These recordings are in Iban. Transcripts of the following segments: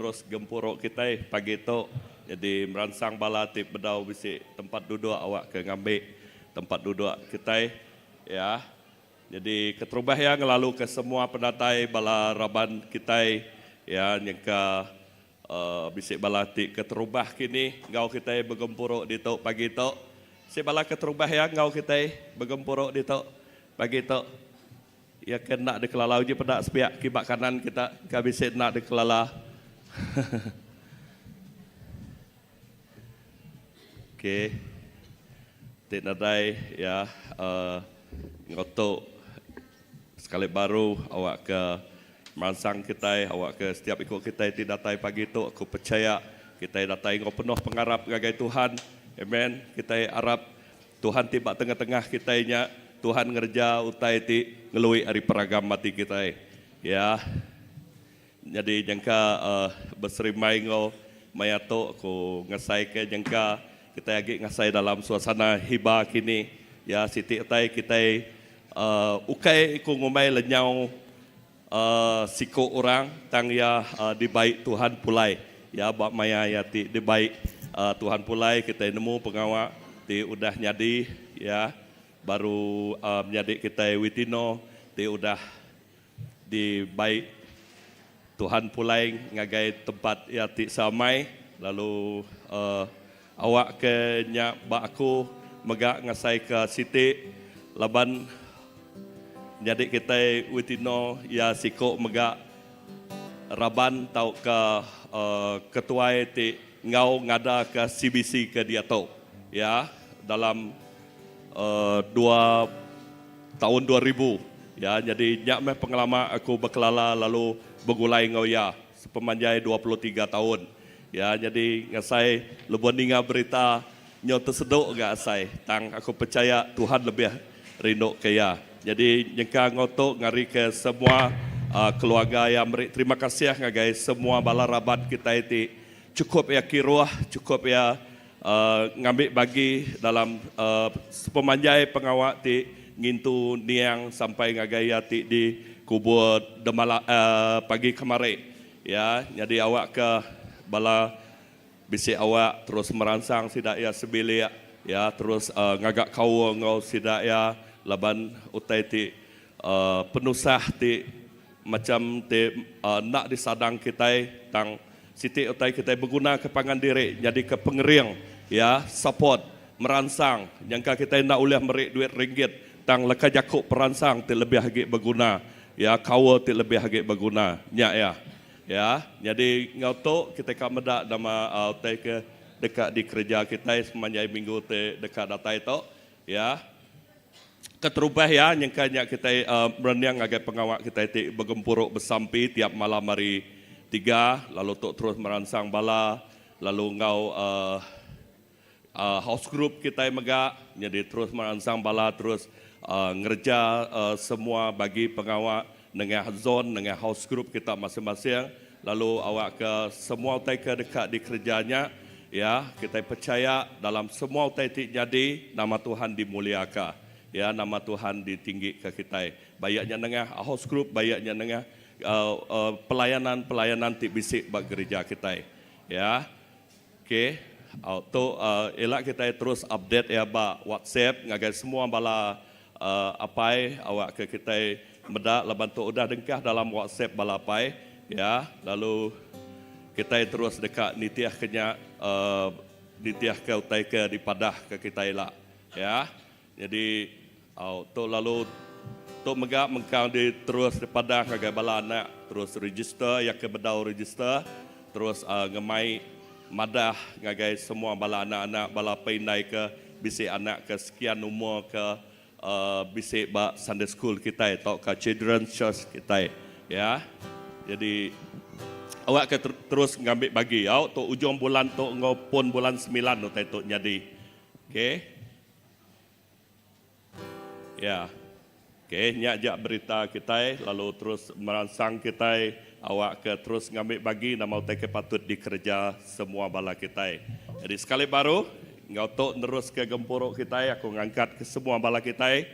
nerus gempuru kitai pagi tu. Nyadi meransang bala ti bedau bisi tempat duduk awak ke ngambi tempat duduk kitai ya. Nyadi keterubah iya ngelalu ke semua penatai bala raban kitai ya nyengka Bisi bala ti keterubah kini enggau kitai begempuru ditu pagi tu. Bisi bala keterubah iya enggau kitai begempuru ditu pagi tu. Iya ke enda dikelala uji peda sepiak kiba kanan kita ka bisi enda dikelala. Okey. Ti nadai iya enggau tu sekali baru awakka Meransang kitai awakka setiap iku kitai ti datai pagi tu aku pechaya kitai datai enggau penuh pengarap ngagai Tuhan. Amen. Kitai arap Tuhan ti ba tengah-tengah kitai nya Tuhan ngereja utai ti ngelui ari peragam ati kitai. Ya. Nyadi nyangka uhh beserimbai enggau maya tu aku ngasaika nyangka kitai agi ngasai dalam suasana hiba kini. Ya siti utai kitai Ukai ku ngumbai lenyau siku orang tang iya dibai Tuhan pulai. Ya ba maya iya ti dibai Tuhan pulai kitai nemu pengawa ti udah nyadi ya baru menyadi kitai Witino ti udah dibai Tuhan pulai ngagai tempat iya ti seamai lalu awak ke nya ba aku mega ngasaika siti laban nyadi kitai Witino iya siko mega raban tauka ketuai ti enggau ngadaka CBC ke diatu iya dalam dua taun 2000 ya nyadi nya meh pengelama aku bekelala lalu begulai enggau iya sepemanjai 23 taun ya nyadi ngasai lebuh ninga berita nyau tesedu ga asai tang aku pechaya Tuhan lebih rindu ke iya nyadi nyengka enggau tu ngarika semua keluarga iya meri terima kasih ngagai semua bala raban kitai ti chukup iya kiruh chukup iya ngambi bagi dalam sepemanjai pengawa ti ngintu niang sampai ngagai iya ti dikubur demala pagi kemari. Iya nyadi awakka bala bisi awak terus meransang sida iya sebilik iya terus ngaga kaul enggau sida iya laban utai ti penusah ti Macham ti enda disadang kitai tang siti utai kitai begunaka pangan diri nyadika pengering iya, support, meransang. Nyangka kitai enda ulih meri duit ringgit tang leka jaku peransang ti lebih agi beguna iya, kaul ti lebih agi beguna. Nya iya. Ya, nyadi enggau tu kitai ka meda nama utai ke deka dikereja kitai semanjai minggu ti deka datai tu. Ya. Keterubah iya nyengka nya kitai merening ngagai pengawa kitai ti begempuru besampi tiap malam hari Tiga lalu tu terus meransang bala lalu enggau house group kitai mega nyadi terus meransang bala terus ngereja semua bagi pengawa nengah zone nengah house group kita masing-masing lalu awakka semua utai ke deka dikereja nya Ya, kitai pechaya dalam semua utai ti nyadi, nama Tuhan dimuliaka. Ya, nama Tuhan ditinggika kitai. Baik nya nengah house group, baik nya nengah pelayanan-pelayanan ti bisi ba gerija kitai. Ya. Okey, tu ila kitai terus update iya ba WhatsApp ngagai semua bala apai awakka kitai meda laban tu udah dengkah dalam WhatsApp bala apai. Ya, lalu Kitai terus deka nitihka nya nitihka utai ke dipadahka kitai ila. Ya. Nyadi au tu lalu tu mega mengkang di terus dipadah ngagai bala anak terus register iya ke bedau register terus ngemai madah ngagai semua bala anak-anak bala apai indai ke bisi anak ke sekian umur ke bisi ba Sunday School kitai tauka Children's Church kitai ya. Jadi awak ke terus ngambi bagi au tu ujung bulan tu enggau pun bulan semilan utai tu nyadi. Okey. Ya. Okey, nya aja berita kitai lalu terus meransang kitai awak ke terus ngambi bagi nama utai ke patut dikereja semua bala kitai. Jadi sekali baru Enggau tu neruska gempuru kitai, aku ngangkatka semua bala kitai,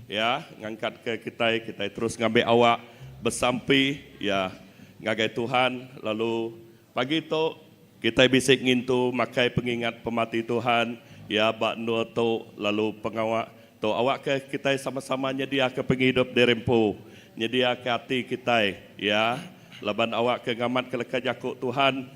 ya, ngangkatka kitai, kitai terus ngambi awak besampi, ya, ngagai Tuhan lalu. Pagi tu kitai bisi ngintu makai pengingat pemati Tuhan iya ba endur tu lalu pengawa tu awakka kitai sama-sama nyediaka pengidup diri empu, nyediaka ati kitai iya laban awakka ngamatka leka jaku Tuhan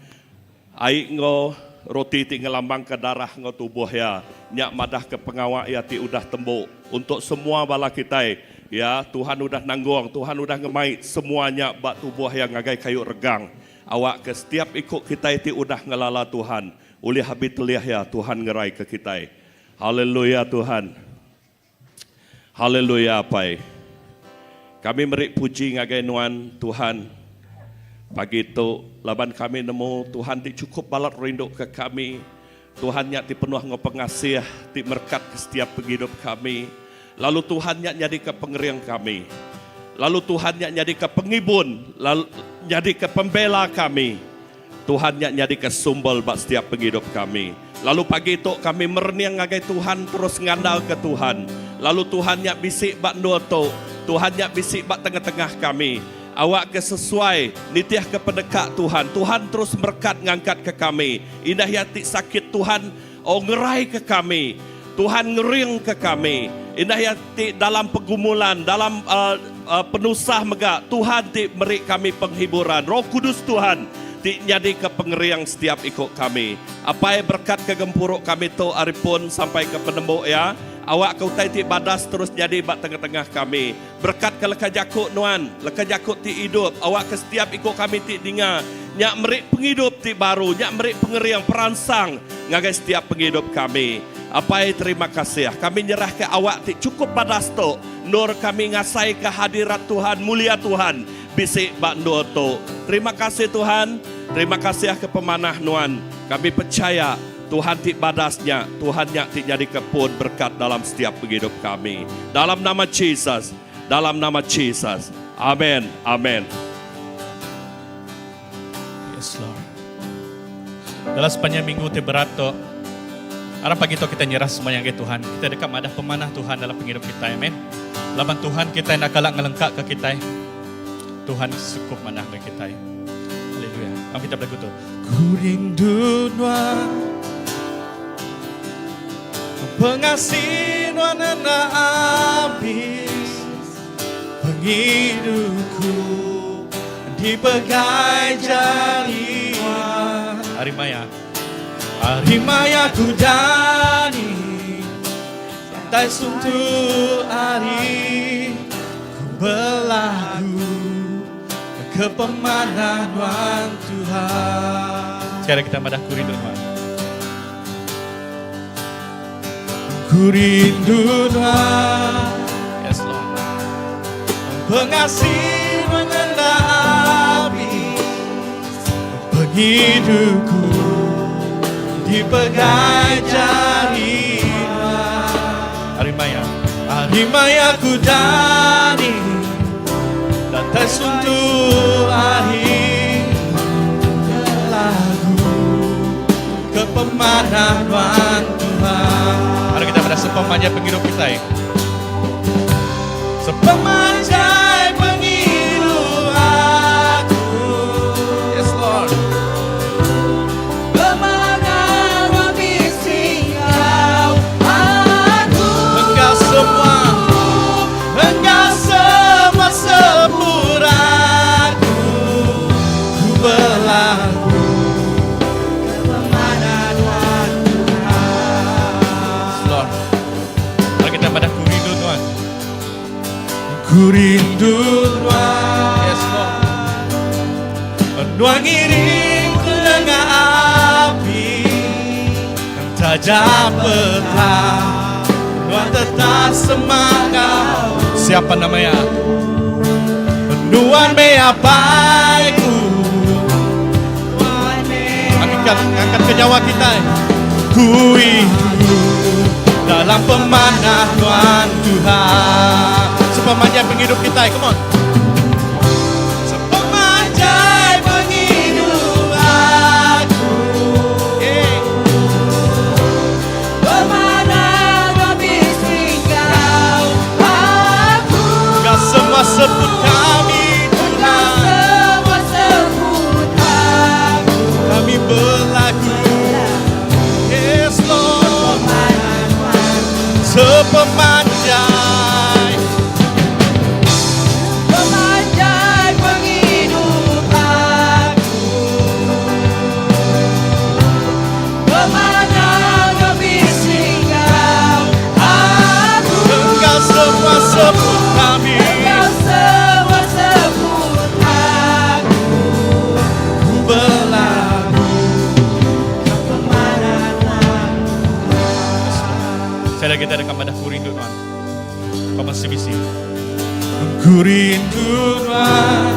ai enggau roti ti ngelambangka darah enggau tubuh iya nya madahka pengawa iya ti udah tembu untuk semua bala kitai iya Tuhan udah nanggung Tuhan udah ngemai semua nya ba tubuh iya ngagai kayu regang Awakka setiap iku kitai ti udah ngelala Tuhan, ulih abi telih Iya, Tuhan ngeraika kitai. Haleluya Tuhan. Haleluya Apai. Kami meri puji ngagai Nuan Tuhan pagi tu laban kami nemu Tuhan ti chukup balat rinduka kami. Tuhan nya ti penuh enggau pengasih ti merekatka setiap pengidup kami. Lalu Tuhan nya nyadika pengering kami. Lalu Tuhan nya nyadika pengibun lalu nyadika pembela kami. Tuhan nya nyadika sumber ba setiap pengidup kami. Lalu pagi tu kami merening ngagai Tuhan terus ngandalka Tuhan. Lalu Tuhan nya bisi ba endur tu. Tuhan nya bisi ba tengah-tengah kami. Awakka sesuai nitihka peneka Tuhan. Tuhan terus merekat ngangkatka kami. Indah iya ti sakit Tuhan oh ngeraika kami. Tuhan ngeringka kami. Indah iya ti dalam pegumulan, dalam uh, uh, penusah mega Tuhan ti meri kami penghiburan. Roh Kudus Tuhan ti nyadika pengering setiap iku kami. Apai berekatka gempuru kami tu ari pun sampai ke penembu iya. Awakka utai ti badas terus nyadi ba tengah-tengah kami. Berekatka leka jaku Nuan, leka jaku ti idup, awakka setiap iku kami ti ninga nya meri pengidup ti baru, nya meri pengering, peransang ngagai setiap pengidup kami. Apai terima kasih, kami nyerahka awak ti chukup badas tu endur kami ngasaika hadirat Tuhan, mulia Tuhan bisi ba endur tu. Terima kasih Tuhan, terima kasih ke pemanah Nuan. Kami pechaya Tuhan ti badas nya, Tuhan nya ti nyadika pun berekat dalam setiap pengidup kami. Dalam nama Jesus, dalam nama Jesus. Amen. Amen. Yes, Lord. Dalam sepanjang minggu ti berat tu, arap pagi tu kita nyerah semua ngagai Tuhan. Kita deka madah pemanah Tuhan dalam pengidup kita. Amen. Laban Tuhan kita enda kala ngelengka ke kita. Tuhan cukup manah ke kita. Haleluya. Am kita belagu tu. Ku rindu nuan Pengasih nuan enda abis Pengidupku dipegai jari nuan Ari maya Ari maya ku dani Sampai suntuk ari Ku belagu Ke pemanah nuan Tuhan. Sekali kita madah ku rindu nuan. Ku rindu nuan. Yes Lord. Pengasih nuan enda habis. Pengidupku dipegai jari nuan. Ari maya. Ari maya ku dani. Datai suntuk ari Lagu ke pemanah nuan Tuhan. Mari kita pada sepemanjai penghidup kita. Sepemanjai penghidup aku. Yes Lord. Engkau semua, engkau semua sepur aku. Ku berlagu Lord. Mari kita pada ku rindu Tuhan. Ku rindu Tuhan. Yes Lord. Nuan ngiring ku nengah api Taja petang Nuan tetap semak kau. Siapa namanya? Nuan meh apaiku. Angkat, angkat ke nyawa kita. Ku hidup dalam pemanah Tuhan Tuhan. Sepemanjai penghidup kita, come on. Sepemanjai penghidup aku. Yeah. Gak semua sebut kami Tuhan. Sepemanjai. Pemanjai pengidup aku. Pemanah bisi enggau aku. Enggau semua seput kami. Enggau semua seput aku. Ku belagu. Saya lagi ada kepada ku rindu Tuhan. Kau masih bisi. Ku rindu Tuhan.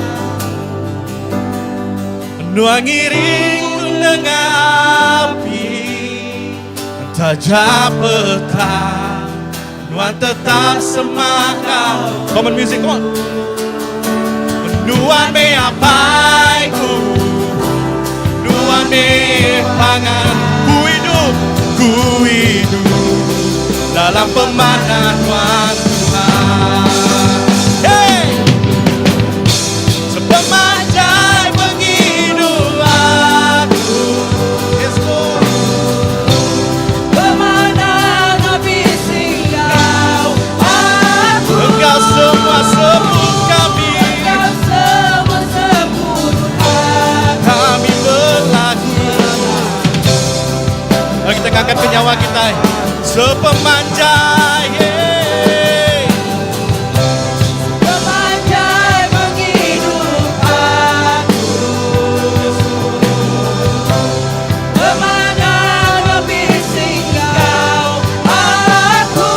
Nuan ngiring ku nengah api. Taja petang, Nuan tetap semak. Come on music, come on. Nuan meh apai ku, Nuan meh pangan. Ku idup, ku idup dalam pemanah Nuan Tuhan. Hey! Sepemanjai pengidup aku. Yes, Lord. Pemanah bisi enggau aku. Engkau semua sebut kami. Engkau semua sebut aku. Kami berlagu. Mari kita angkat ke nyawa kita. Sepemanjai, yeah. Pemanjai penghidup aku. Pemanah bisi enggau aku.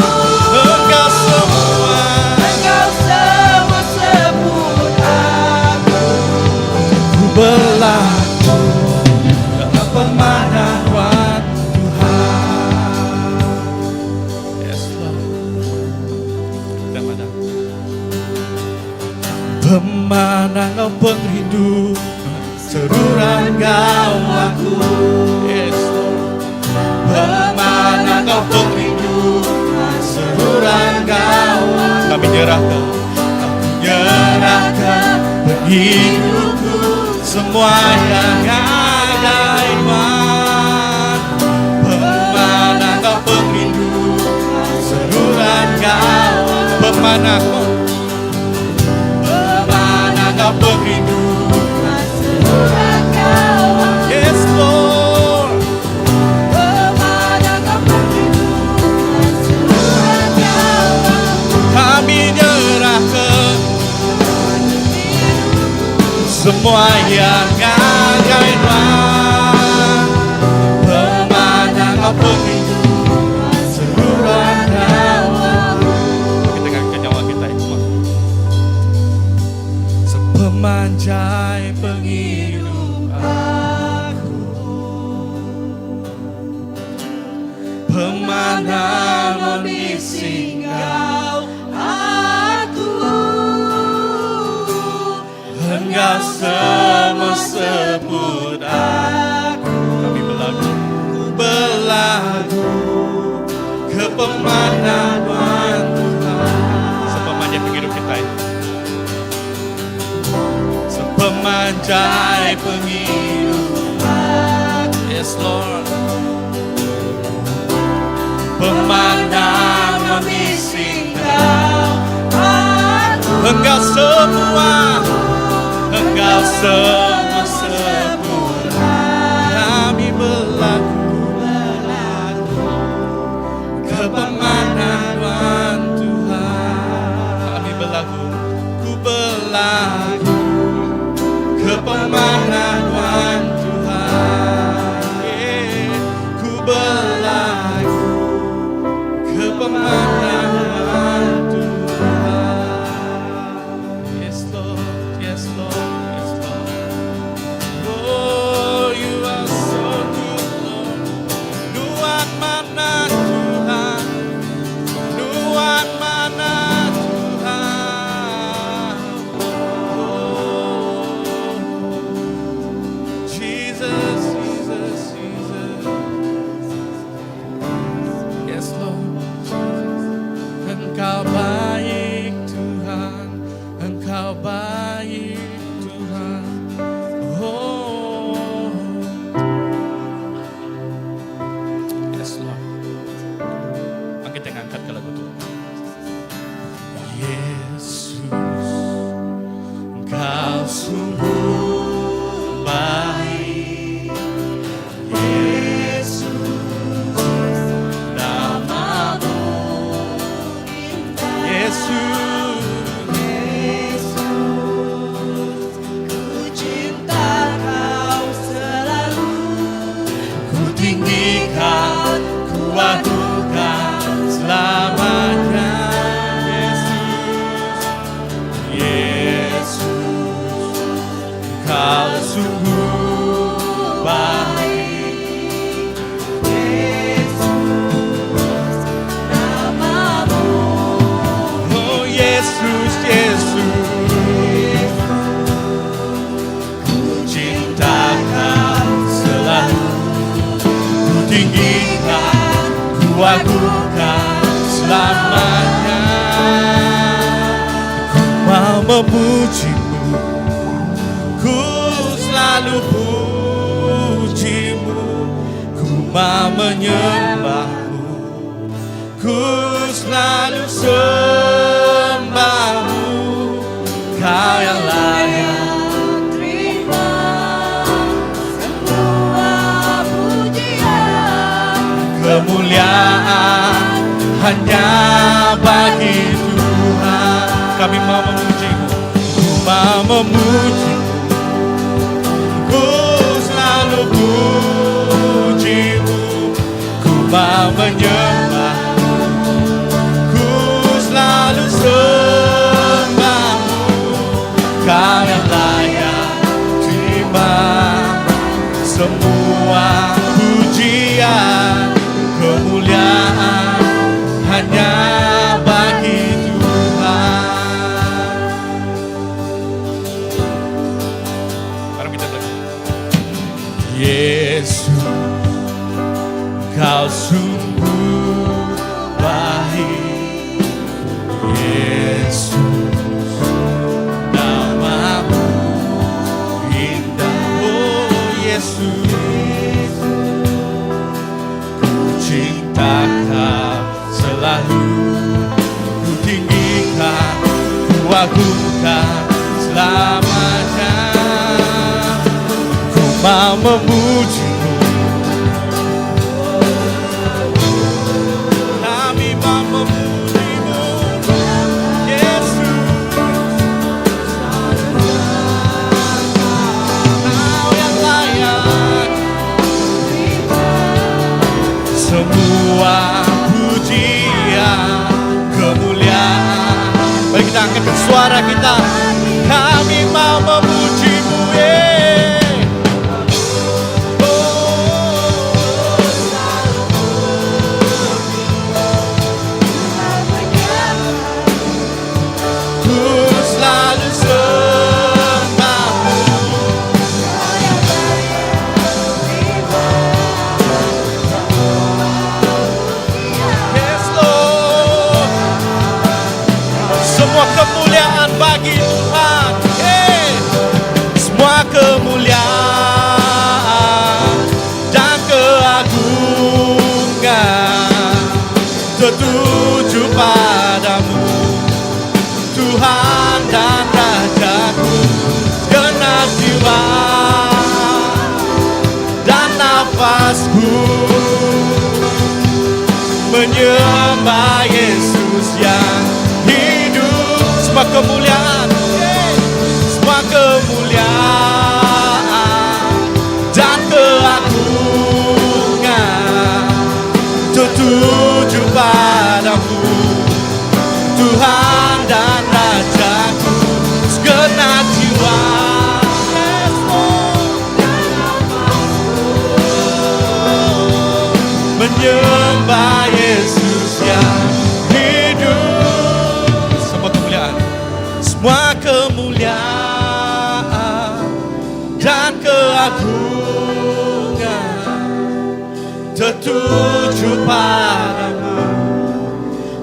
Engkau semua. Engkau semua sebut aku. Ku berlagu dalam pemanah Tuhan. Yes, Lord. Kita mana? Pemanah kau pengrindu seruran kau aku. Yes, Lord. Pemanah kau pengrindu seruran kau. Kami nyerahkan, kami nyerahkan penghidupku semua yang ada iman. Pemanah kau pengrindu seruran kau. Pemanah kau, pemanah kau pengrindu. Seruran kau. Yes, Lord. Pemanah kau pengrindu seruran kau. Kami nyerahkan semua yang ngagai Tuhan. Pemanah kau pengrindu seruran kau. Kita angkat nyawa kita itu. Sepemanjai penghidup aku, pemanah bisi Kau aku. Engkau semua sebut aku. Kami berlagu, ku berlagu ke pemanahan Tuhan. Sepemanjai penghidup kita ini. Sepemanjai penghidup. Yes, Lord. Pemandangan bisi Kau aku. Engkau semua, Engkau semua sebut. Kami berlagu ke pemanahan Tuhan. Kami berlagu, ku berlagu ke pemanahan Tuhan. Yeah. Ku berlagu ke pemanahan Tuhan. Yes, Lord, yes, Lord, yes, Lord. Ku agungkan selamanya. Ku mau memujimu, ku selalu pujimu. Ku mau menyembahmu, ku selalu sembahmu. Kau yang layak Terima semua pujian. Kemuliaan hanya bagi Tuhan. Kami mau memujimu, ku mau memujimu, ku selalu pujimu. Ku mau menyembahmu, ku selalu sembahmu. Kau yang layak terima semua pujian, kemuliaan hanya bagi Tuhan. Mari kita belajar. Yesus, Kau sungguh baik. Yesus, namamu indah. Oh Yesus, ku cinta Kau selalu, ku tinggikan, ku agungkan selamanya. Ku mau memujimu, kami mau memujimu, Yesus. Kau yang layak semua pujian, kemuliaan. Mari kita angkat suara kita. Kami mau memujimu, yeah. Oh. Ku selalu sembahmu. Yes, Lord. Semua kemuliaan bagi Tuhan. Hey. Semua kemuliaan dan keagungan tertuju padamu, Tuhan dan Rajaku. Segenap jiwa dan nafasku menyembah Yesus yang hidup. Semua kemuliaan, yeah. Semua kemuliaan dan keagungan tertuju padamu, Tuhan dan Rajaku. Segenap jiwa, yes, Lord, menyembah Yesus yang hidup. Semua kemuliaan, semua kemuliaan dan keagungan tertuju padamu,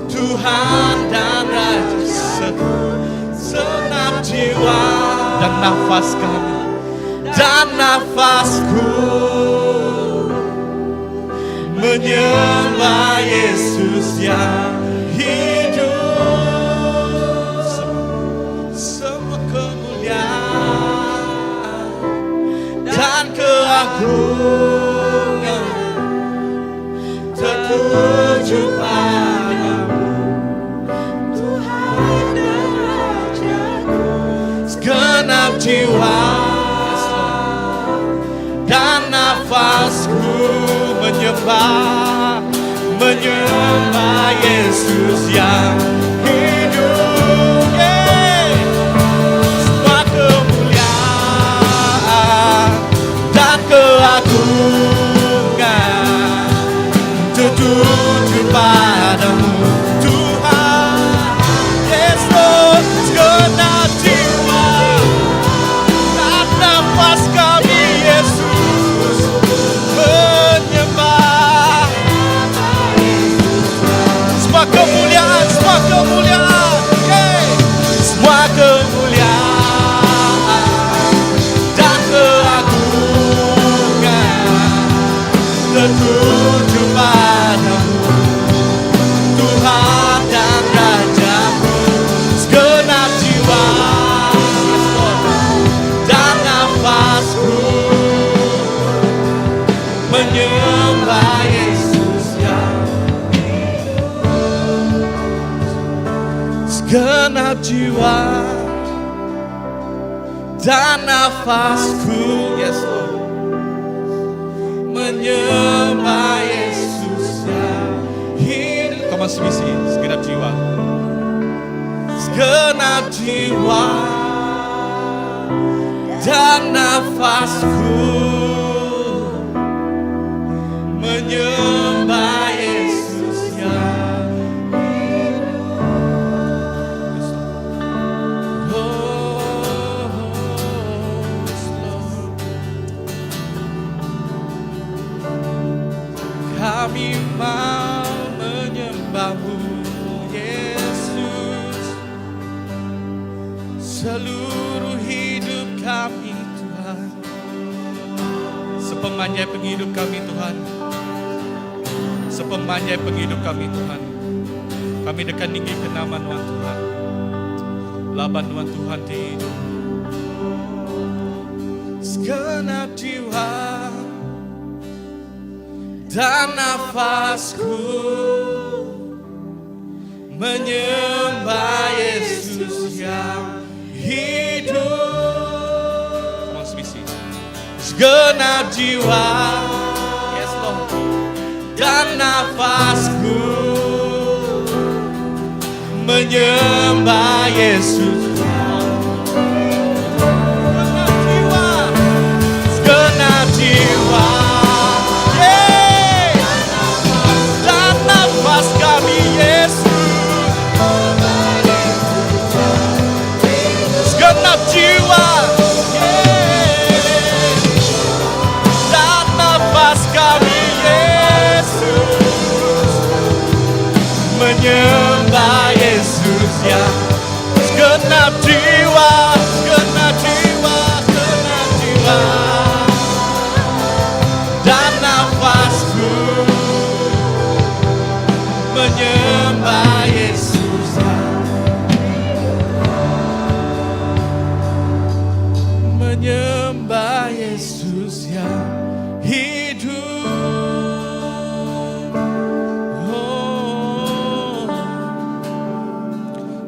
Tuhan dan Raja. Segenap jiwa dan nafas kami dan nafasku menyembah Yesus yang hidup. Semua kemuliaan dan keagungan tertuju padamu, Tuhan dan Rajaku. Segenap jiwa dan nafasku menyembah, menyembah Yesus yang hidup. Yeah. Semua kemuliaan dan keagungan tertuju padamu, Tuhan. Yes, Lord, segenap jiwa dan nafas kami, Yesus, menyembah. Segenap jiwa dan nafasku, yes Lord, menyembah Yesus yang hidup. Come on, CBC, segenap jiwa. Segenap jiwa dan nafasku menyembah Yesus yang hidup. Yes, Lord. Oh, yes, Lord. Kami mau menyembahmu, Yesus, seluruh hidup kami, Tuhan. Sepemanjai penghidup kami, Tuhan. Sepemanjai penghidup kami, Tuhan. Kami deka ninggi ke nama Nuan, Tuhan. Laban Nuan Tuhan ti hidup. Segenap jiwa dan nafasku menyembah Yesus yang hidup. Come on, CBC. Segenap jiwa, yes Lord, dan nafasku menyembah Yesus. Segenap jiwa, segenap jiwa, yeah. Dan nafas kami, Yesus. Segenap jiwa, yeah. Dan nafas kami, Yesus, menyembah Yesus ya. Segenap jiwa, segenap jiwa, segenap jiwa dan nafasku menyembah Yesus ya. Menyembah Yesus yang hidup. Oh,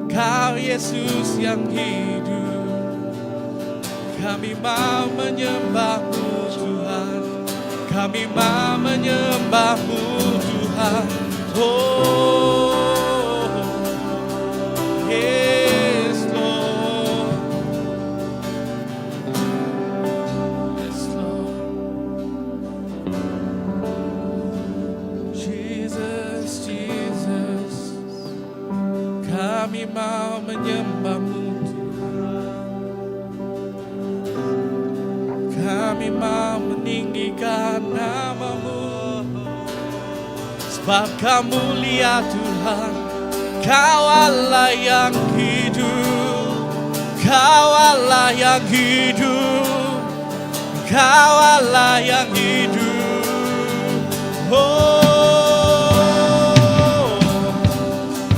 Kau Yesus yang hidup. Kami mau menyembahmu, Tuhan. Kami mau menyembahmu, Tuhan. Oh, yes Lord. Yes Lord. Jesus, Jesus. Kami mau menyembahmu, Tuhan. Kami mau meninggikan namamu. Sebab kau mulia, Tuhan. Kau Allah yang hidup. Kau Allah yang hidup. Kau Allah yang hidup. Oh,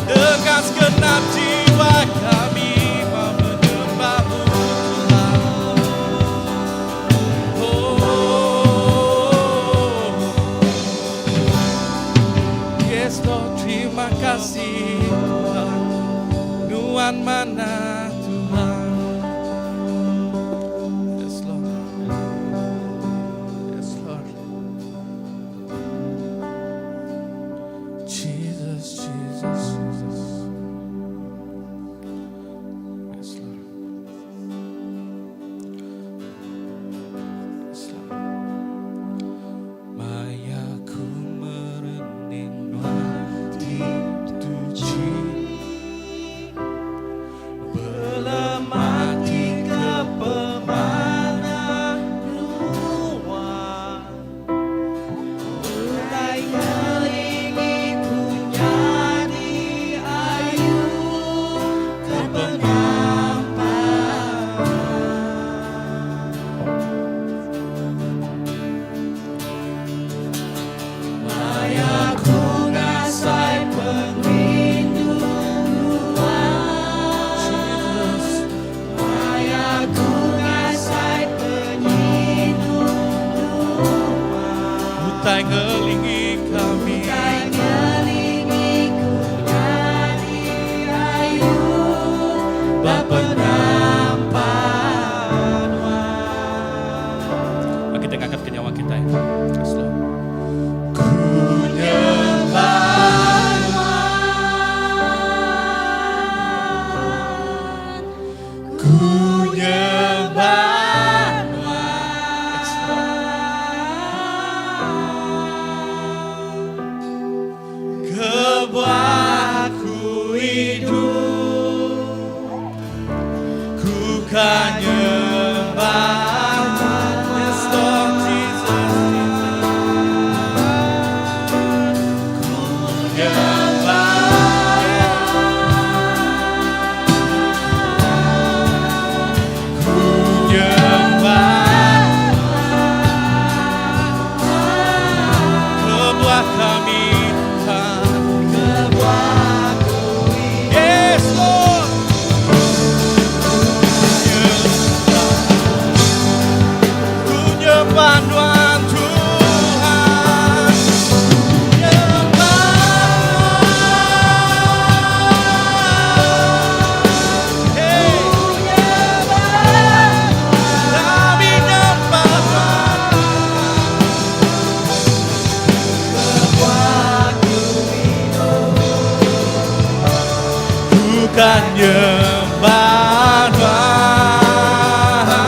dengan segenap jiwa kami mau menyembahmu, Tuhan. Oh, yes Lord, terima kasih, Tuhan. Nuan manah, Tuhan. Yes Lord. Yes Lord. Jesus, Jesus, Jesus. Yes Lord. Yes Lord. Maya ku merening nuan ti tuchi. ka nyembah Yes Lord Jesus Ku nyembah Ku nyembah Kebuah kami Tuhan Yes Lord Ku nyembah Nuan Tuhan Nyembah Hey Kami nyembah Tuhan Ku kan nyembah Tuhan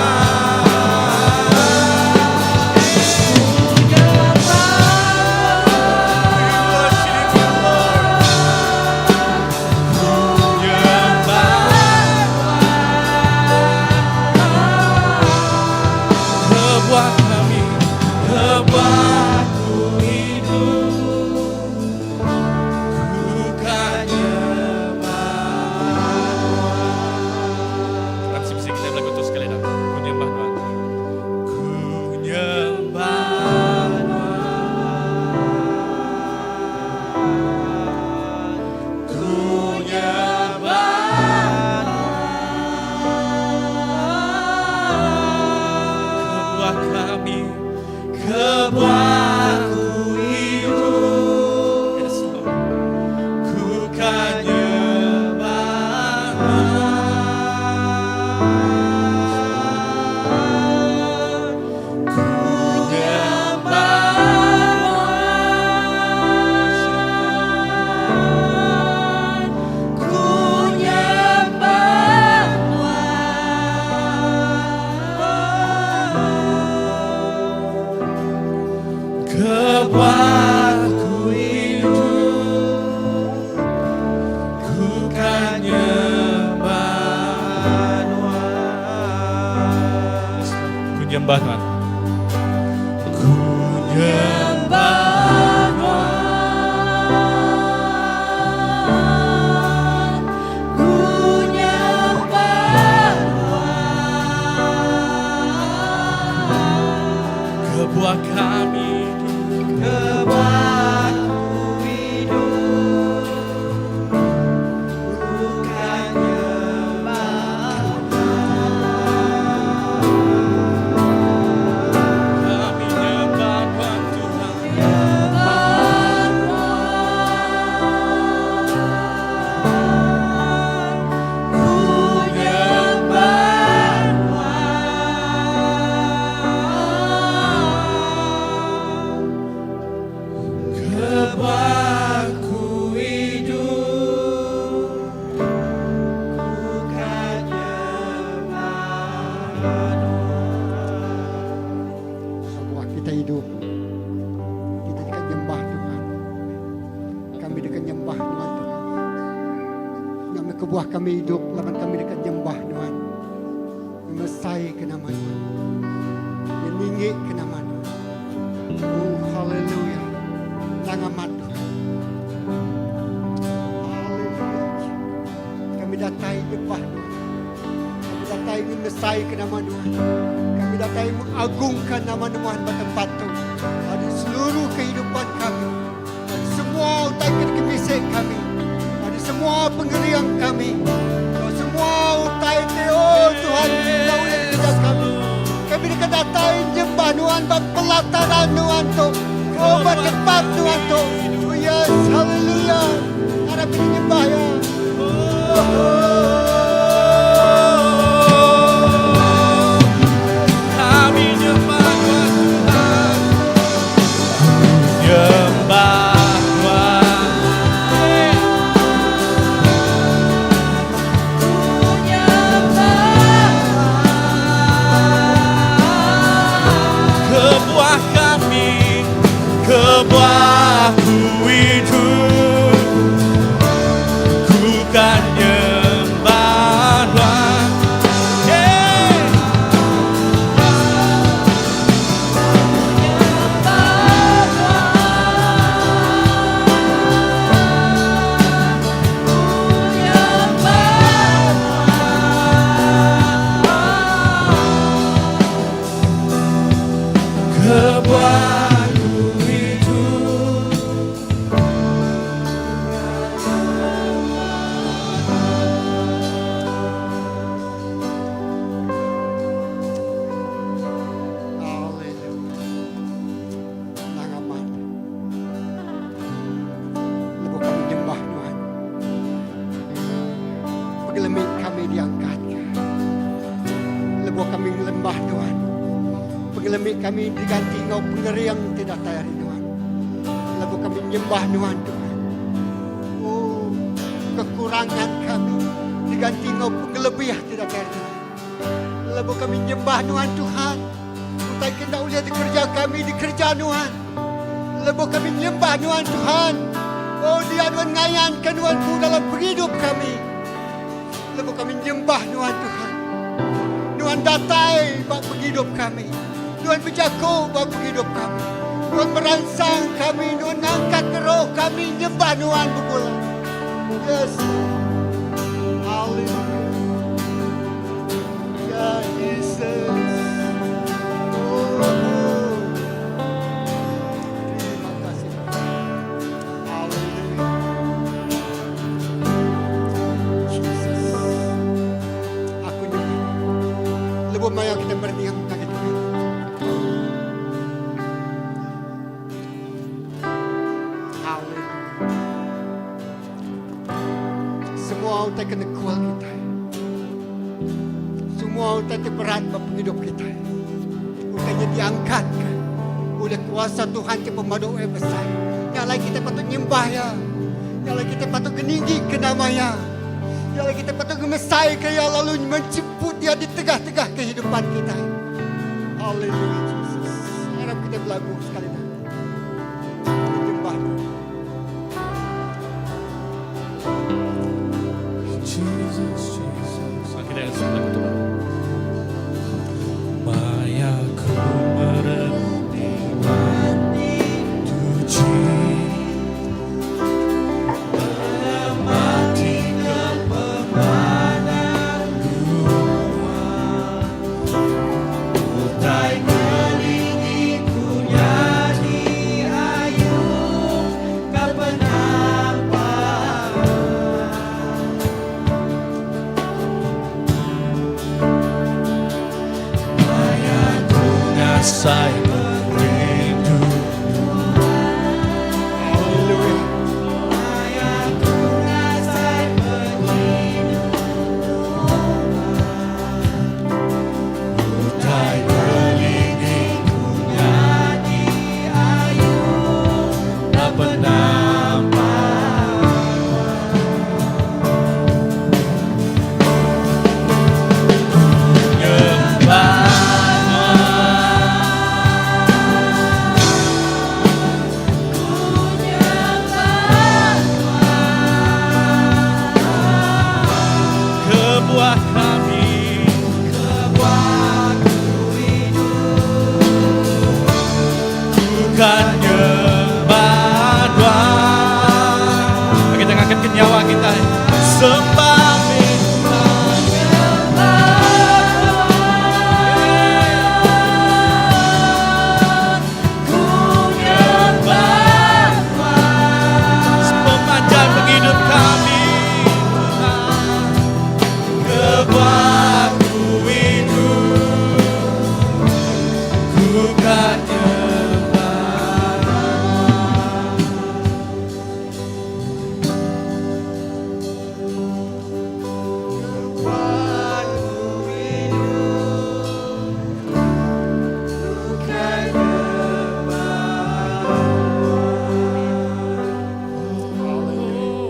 We worship you, Lord. Ku nyembah Kebuah kami, kebuah ku hidup Ku kan nyembah Tuhan. Sip kita belagu tu sekali dah. Ku nyembah Tuhan. Ku nyembah Tuhan. Ku nyembah Kebuah kami, kebuah ku hidup. Yes, Lord. Ku kan nyembah Tuhan. Ku nyembah Ku nyembah Kebuah ku hidup Ku kan nyembah Tuhan. Ku nyembah Tuhan. Ku nyembah Tuhan. Ku nyembah Kebuah kami Kebuah ku hidup Ku kan nyembah Kami nyembah Tuhan Tuhan. Ku nyembah Kebuah ku hidup Ku kan nyembah Sebuah kita hidup Kita dekat nyembah Tuhan Kami dekat nyembah Tuhan Tuhan Nama kebuah kami hidup Laban kami dekat nyembah Tuhan Mesai ke nama Tuhan Meninggi ke nama Tuhan Oh haleluya Nang amat Tuhan Haleluya Kami datai nyembah Tuhan Kami datai ngemesai ke nama Tuhan Kami datai mengagungkan nama Tuhan ba tempat tu. Di seluruh kehidupan kami. Di semua utai kemisik kami. Di semua pengeriang kami. Di semua utai te, oh Tuhan, kau yang kerja kami. Kami dekat datai nyembah Tuhan, ba pelataran Tuhan tu. Oh, ba tempat Tuhan tu. Oh yes, haleluya. Harap ini nyembah ya. Kami nyembah Tuhan Nyembah Tuhan Ku nyembah Kebuah kami Kebuah ku hidup Ku Pengelemi kami diangkatka. Lebuh kami ngelembah Nuan, pengelemi kami diganti enggau pengering ti datai ari Nuan. Lebuh kami nyembah Nuan Tuhan, oh, kekurangan kami diganti enggau pengelebih ti datai ari Nuan. Lebuh kami nyembah Nuan Tuhan, utai ke enda ulih dikereja kami dikereja Nuan. Lebuh kami nyembah Nuan Tuhan, oh dia Nuan ngayanka Nuan ku dalam pengidup kami. Lebuh kami nyembah Nuan Tuhan, Nuan datai ba pengidup kami. Nuan bejaku ba pengidup kami. Nuan meransang kami, Nuan ngangkatka roh kami nyembah Nuan begulai. Yes. Hallelujah. Ya Jesus. Oh, oh. Terima kasih. Hallelujah. Jesus. Aku nyembah. Lebuh maya kita berdiam ngagai Tuhan. Hallelujah. Semua utai kena kual kita. Semua utai ti berat ba pengidup kita. Utai nya diangkat ke oleh kuasa Tuhan ti pemadu eh besai. Nya alai kita patut nyembah ya. Nya alai kita patut ngeninggi ke nama ya. Nya alai kita patut ngemesai ke ya lalu menjemput dia di tengah-tengah kehidupan kita. Hallelujah Jesus. Harap kita berlagu sekali lagi. Kita nyembah Tuhan. Jesus, Jesus. Kita yang lagu tu baru. Maya ku merening tuji mati Utai kelingi ku nyadi ayu ka penampak. Maya ku ngasai pengerindu Hallelujah. Maya ku ngasai pengerindu. Utai kelingi Ku nyadi ayu ka penampak. Nyembah Nuan. Ku nyembah Kebuah kami Kebuah ku hidup bukan nyembah Tuhan. Kita ngangkat ke nyawa kita. Sembah Tuhan. Nyembah Tuhan. Ku nyembah Tuhan. Sepanjang penghidup kami Tuhan. Kebuah ku hidup ku kan nyembah Kebuah ku hidup ku kan nyembah. Hallelujah.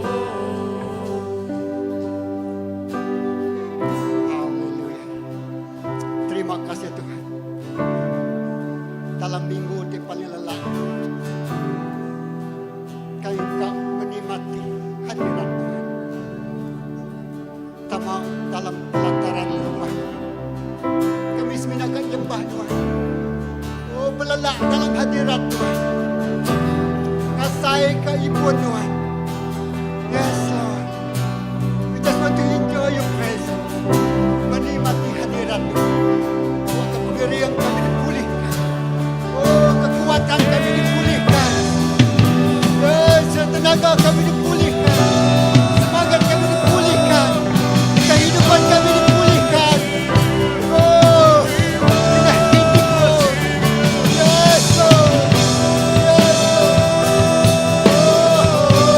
Hallelujah. Terima kasih Tuhan. Dalam minggu ti paling lelak, kami kau menikmati hadirat Tuhan. Tama dalam pelataran rumah Tuhan. Kami seminakan nyembah Tuhan. Oh, belelak dalam hadirat Tuhan. Ngasai ke ibun Tuhan. Yes, Lord. We just want to enjoy your presence. Menikmati hadirat Tuhan. Waktu pengerian kami dipulihkan. Oh, kekuatan kami dipulihkan. Yes, tenaga kami dipulihkan. Semangat kami dipulihkan. Kehidupan kami dipulihkan. Oh, dengan hidupmu. Yes, Lord. Yes, Lord. Oh.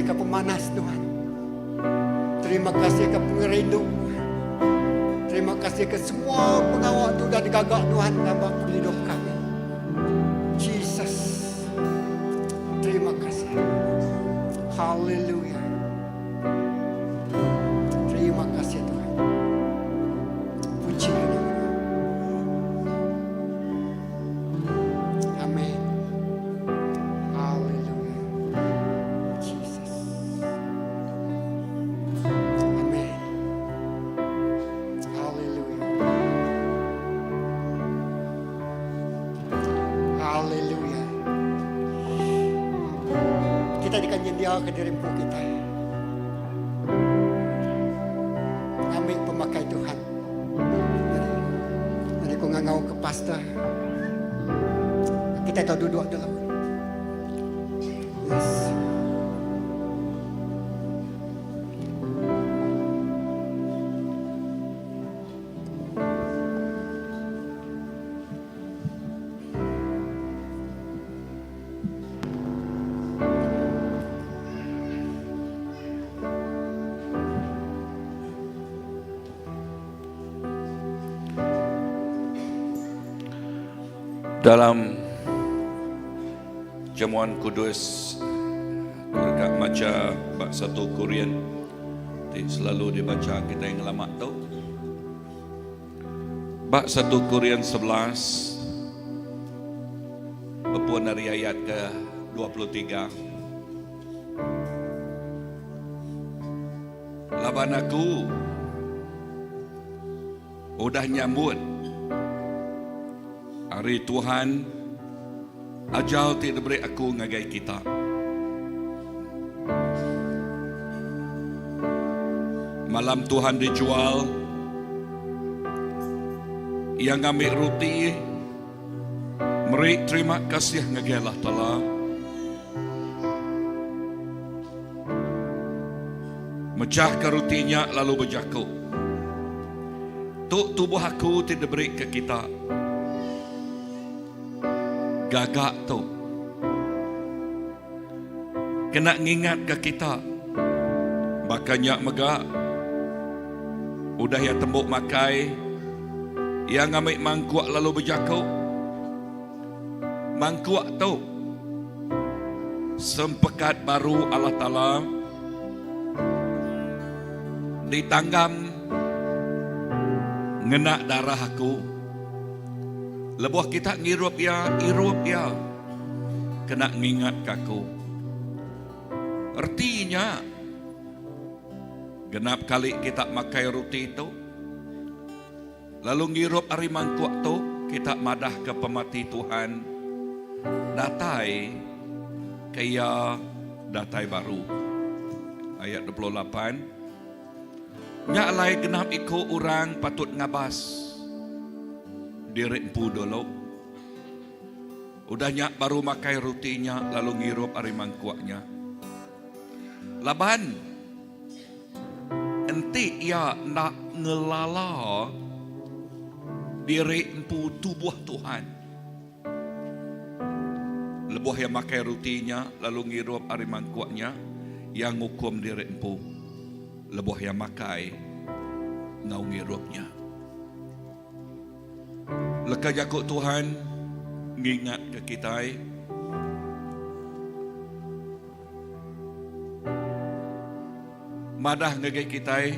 kasih ke pemanas Tuhan. Terima kasih ke pengerindu Tuhan. Terima kasih ke semua pengawa tu udah digaga Tuhan dalam pengidup kami. Jesus. Terima kasih. Haleluya. Terima kasih Tuhan. Puji nama Tuhan. Amin. Haleluya. Jesus. Amin. Haleluya. Haleluya. Kita deka nyendia ke diri empu kita. Ngambi pemakai Tuhan. Jadi, jadi ku ngangau ke pastor. Kita tahu duduk dulu. Yes. Dalam jamuan kudus aku deka macha ba satu Korin ti selalu dibacha kitai ngelama tu. Ba satu Korin 11 bepun ari ayat ke 23. Laban aku udah nyambut ari Tuhan ajar ti diberi aku ngagai kita. Malam Tuhan dijual, Iya ngambi ruti, meri terima kasih ngagai Allah Taala. Mechahka ruti nya lalu bejaku, Tu tubuh aku ti diberi ke kita. Gaga tu kena ngingatka kita. Baka nya mega, udah iya tembu makai, iya ngambi mangkuk lalu bejaku, Mangkuk tu sempekat baru Allah Taala ditanggam ngena darah aku. Lebuh kita ngirup iya, irup iya kena ngingatka aku. Reti nya, genap kali kita makai ruti tu, lalu ngirup ari mangkuk tu, kita madahka pemati Tuhan datai ke iya datai baru. Ayat 28. Nya alai genap iku orang patut ngabas diri empu dulu. Udah nya baru makai ruti nya lalu ngirup ari mangkuk nya. Laban enti iya enda ngelala diri empu tubuh Tuhan, lebuh iya makai ruti nya lalu ngirup ari mangkuk nya, iya ngukum diri empu lebuh iya makai enggau ngirup nya. Leka jaku Tuhan ngingatka kitai. Madah ngagai kitai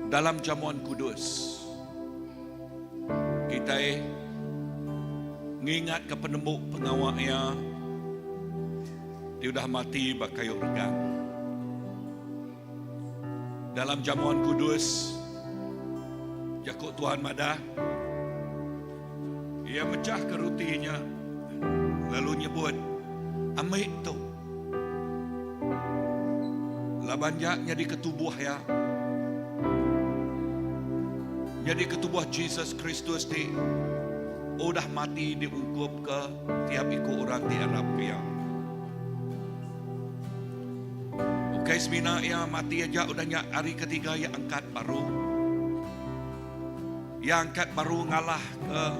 dalam jamuan kudus. Kitai ngingatka penembu pengawa iya ti udah mati ba kayu regang. Dalam jamuan kudus, jaku Tuhan madah, Iya mechahka ruti nya lalu nyebut, Ambi tu. Laban nya nyadika tubuh iya. Nyadika tubuh Jesus Kristus ti udah mati diungkupka tiap iku orang ti arapka iya. Ukai semina iya mati aja udah nya hari ketiga iya angkat baru. Iya angkat baru ngalahka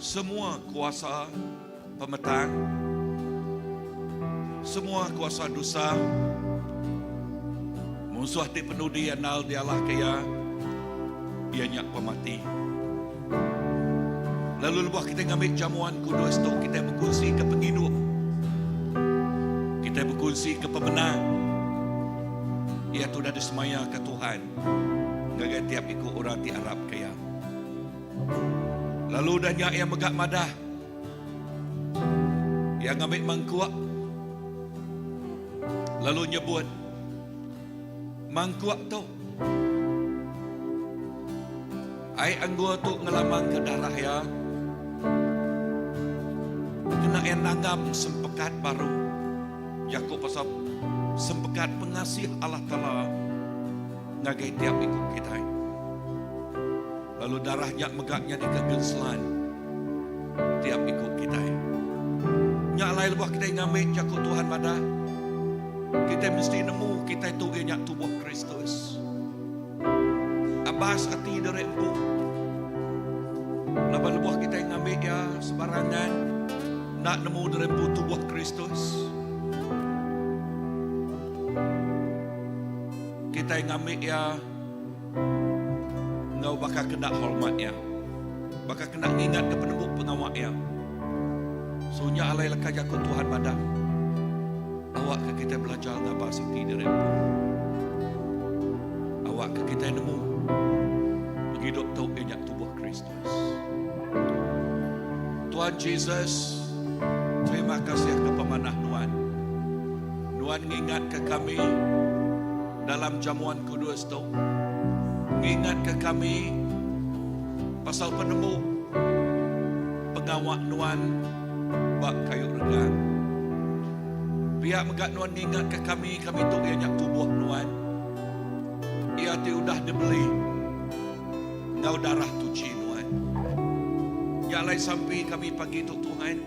semua kuasa pemetang. Semua kuasa dosa. Munsuh ti penudi andal dialahka iya, iya nya pemati. Lalu lebuh kitai ngambi jamuan kudus tu, kitai bekunsika pengidup. Kitai bekunsika pemenang. Iya tu udah disemayaka Tuhan ngagai tiap iku orang ti arapka Iya. Lalu udah nya iya mega madah, iya ngambi mangkuk lalu nyebut, Mangkuk tu, ai anggur tu ngelamangka darah iya kena iya nanggam sempekat baru. Jaku pasal sempekat pengasih Allah Taala ngagai tiap iku kitai. Lalu darah nya mega nyadika genselan tiap iku kitai. Nya alai lebuh kitai ngambi jaku Tuhan madah, kitai mesti nemu kitai tu iya nya tubuh Kristus. Abas ati diri empu. Laban lebuh kitai ngambi iya sebarangan enda nemu diri empu tubuh Kristus. Kitai ngambi iya enggau baka kena hormat iya, baka kena ngingatka penembu pengawa iya. So nya alai leka jaku Tuhan madah, awakka kitai belajar ngabas ati diri empu. Awakka kitai nemu pengidup tu iya nya tubuh Kristus. Tuhan Jesus, terima kasih ke pemanah Nuan. Nuan ngingatka kami dalam jamuan kudus tu ngingatka kami pasal penemu pengawa nuan ba kayu regang. Pia mega nuan ngingatka kami, kami tu iya nya tubuh nuan. Iya ti udah dibeli enggau darah tuchi nuan. Nya alai sampi kami pagi tu Tuhan.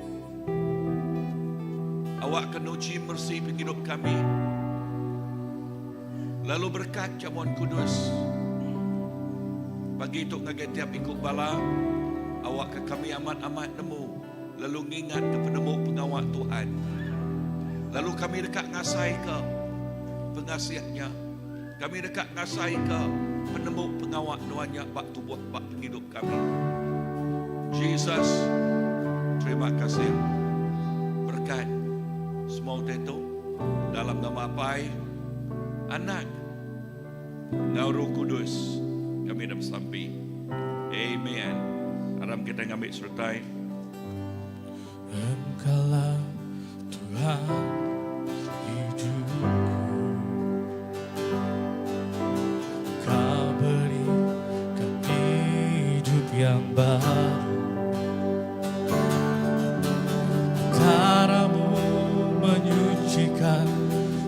Awakka nuchi mersi pengidup kami lalu berekat jamuan kudus pagi tu ngagai tiap iku bala awakka kami amat-amat nemu lalu ngingatka penemu pengawa Tuhan lalu kami deka ngasaika pengasih nya kami deka ngasaika penemu pengawa nuan nya ba tubuh ba pengidup kami. Jesus, terima kasih berkat semua utai tu dalam nama Apai, Anak, enggau Roh Kudus kami dah besampi. Amen. Aram kita ngambi sertai. Engkaulah Tuhan hidupku Kau berikan hidup yang baru Caramu menyucikan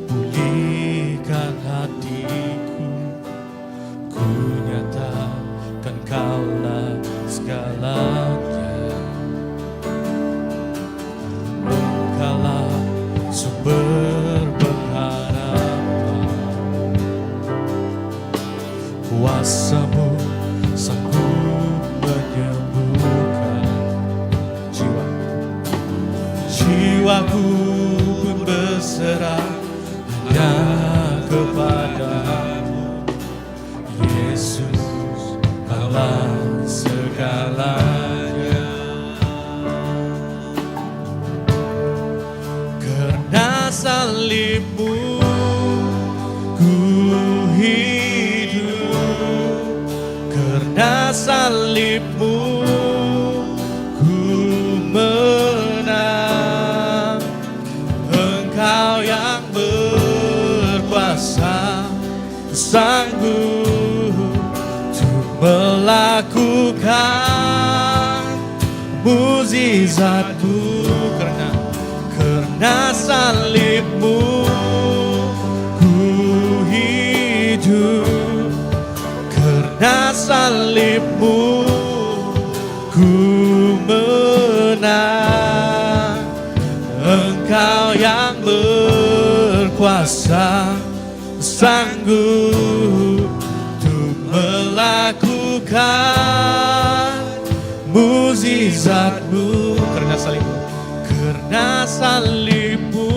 Pulihkan hatiku Ku nyatakan kaulah segalanya Engkaulah sumber pengharapan Kuasamu sanggup menyembuhkan jiwa Jiwaku pun berserah hanya kepadamu Yesus kaulah segalanya Karena salibmu ku hidup Karena salibmu ku menang Engkau yang berkuasa sanggup untuk melakukan mukjizatmu karena karena salibmu ku hidup karena salibmu ku menang Engkau yang berkuasa sanggup untuk melakukan mukjizatmu karena salibmu karena salibmu.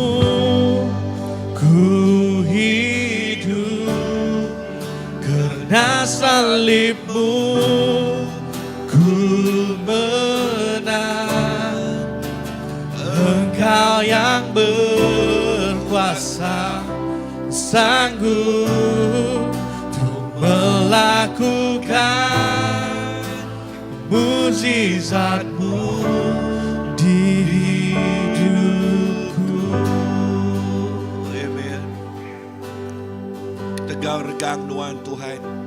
Karena salibmu ku menang. Engkau yang berkuasa sanggup untuk melakukan mujizatmu di hidupku. Amen. Tegal regang nuan Tuhan.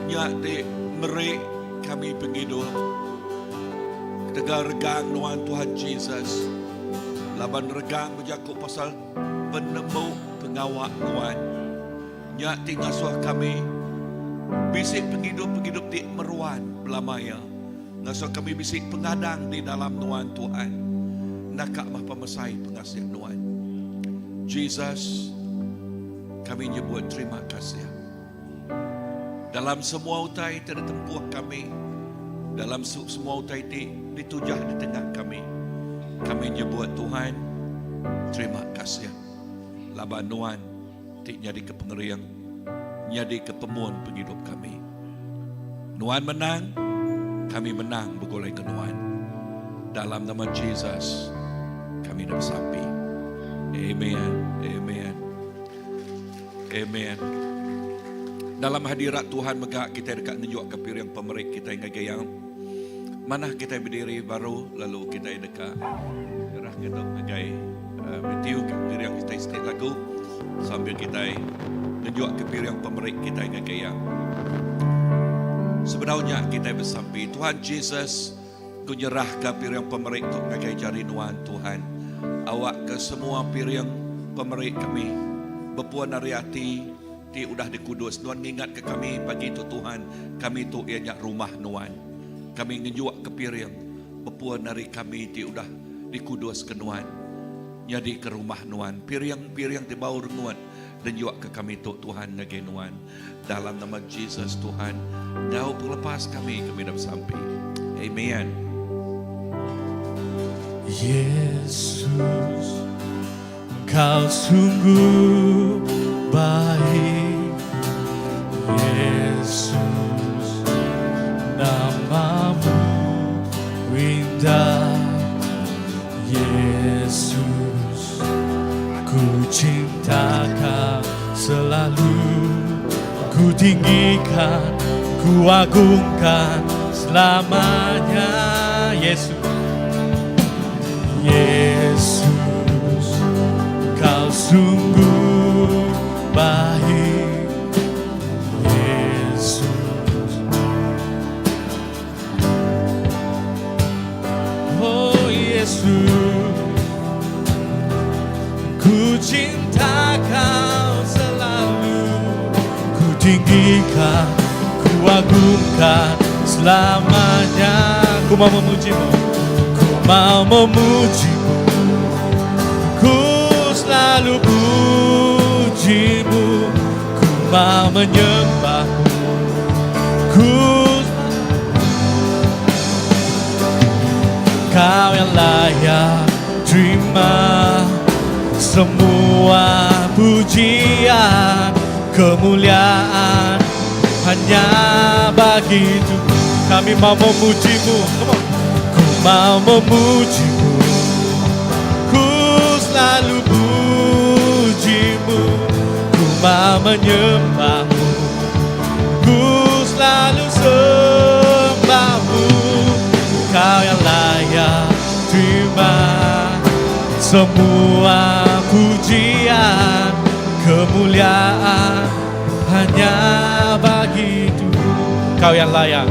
Nya ti meri kami pengidup. Tegal regang nuan Tuhan Jesus. Laban regang bejaku pasal penemu pengawa nuan. Nya ti ngasuh kami bisi pengidup-pengidup ti meruan belama iya. Ngasuh kami bisi pengadang di dalam nuan Tuhan. Naka mah pemesai pengasih nuan. Jesus, kami nyebut terima kasih. Dalam semua utai ti ditempuh kami, dalam semua utai ti ditujah di tengah kami, kami nyebut Tuhan, terima kasih. Laban nuan ti nyadi ke pengering, nyadi ke pemun pengidup kami. Nuan menang, kami menang begulai ke nuan. Dalam nama Jesus, kami dah besampi. Amen. Amen. Amen. Dalam hadirat Tuhan mega kita dekat nunjuk ke piring pemerik kita ngagai yang mana kita berdiri baru lalu kita dekat gerah kita ngagai Matthew ke piring kita setiap lagu sambil kita nunjuk ke piring pemerik kita ngagai yang sebenarnya kita bersampi Tuhan Jesus ku nyerah ke piring pemerik tu ngagai jari nuan Tuhan awak ke semua piring pemerik kami berpuan ari hati ti udah dikudus Nuan ngingat ke kami pagi tu Tuhan kami tu ianya rumah Nuan kami ngejuak ke piring berpuan ari kami ti udah dikudus ke Nuan jadi ke rumah Nuan piring-piring ti bau rengut dan juak ke kami tu Tuhan ngagai Nuan dalam nama Jesus Tuhan jauh pelepas kami kami dah sampai. Amen. Yesus, Kau sungguh baik. Yesus, namamu indah. Yesus, ku cinta kau selalu. Ku tinggikan, ku agungkan selamanya. Yesus, Yesus, Kau sungguh baik. Yesus, oh Yesus, ku cinta Kau selalu. Ku tinggikan, ku agungkan selamanya. Ku mau memujimu, ku mau memujimu, ku selalu pujimu, ku mau menyembahmu, ku Kau yang layak terima semua pujian, kemuliaan hanya bagi Tuhan. Kami mau memujimu, come on. Ku mau memujimu, ku selalu pujimu, ku mau menyembahmu, ku selalu sembahmu. Kau yang layak terima semua pujian, kemuliaan hanya bagi Tuhan. Kau yang layak,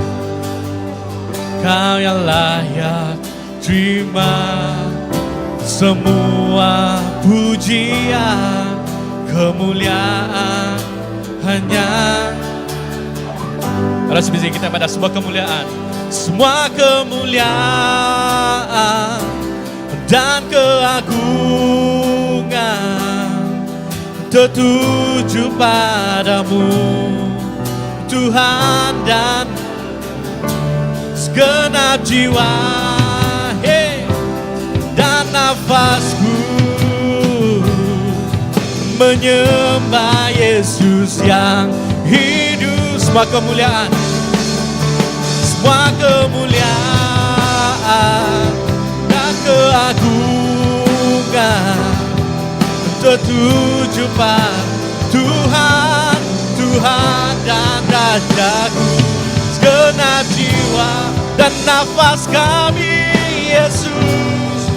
Kau yang layak terima semua pujian, kemuliaan hanya. Harus bisa kita pada sebuah kemuliaan, semua kemuliaan dan keagungan tertuju padamu Tuhan, dan segenap jiwa, hey, dan nafasku menyembah Yesus yang hidup. Semua kemuliaan Semua kemuliaan Dan keagungan Tertuju pada Tuhan Tuhan dan Rajaku Segenap jiwa dan nafas kami Yesus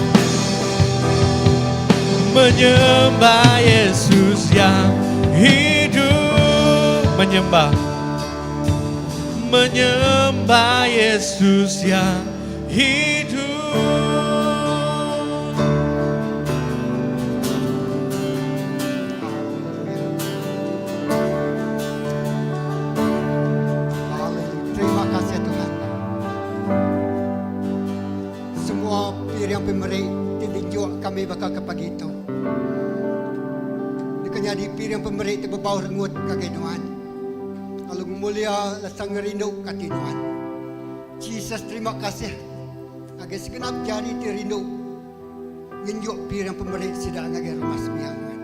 Menyembah Yesus yang hidup Menyembah Menyembah Yesus yang hidup Haleluya. Terima kasih Tuhan. Semua piring pemeri ti dijuak kami baka ke pagi tu. Deka nyadi piring pemeri ti bebau rengut ngagai Nuan. Lalu ngemulia lesa ngerindu ke ati Nuan. Jesus terima kasih ngagai segenap jari ti rindu ngenjuk piring pemeri sida ngagai rumah sembiang Nuan.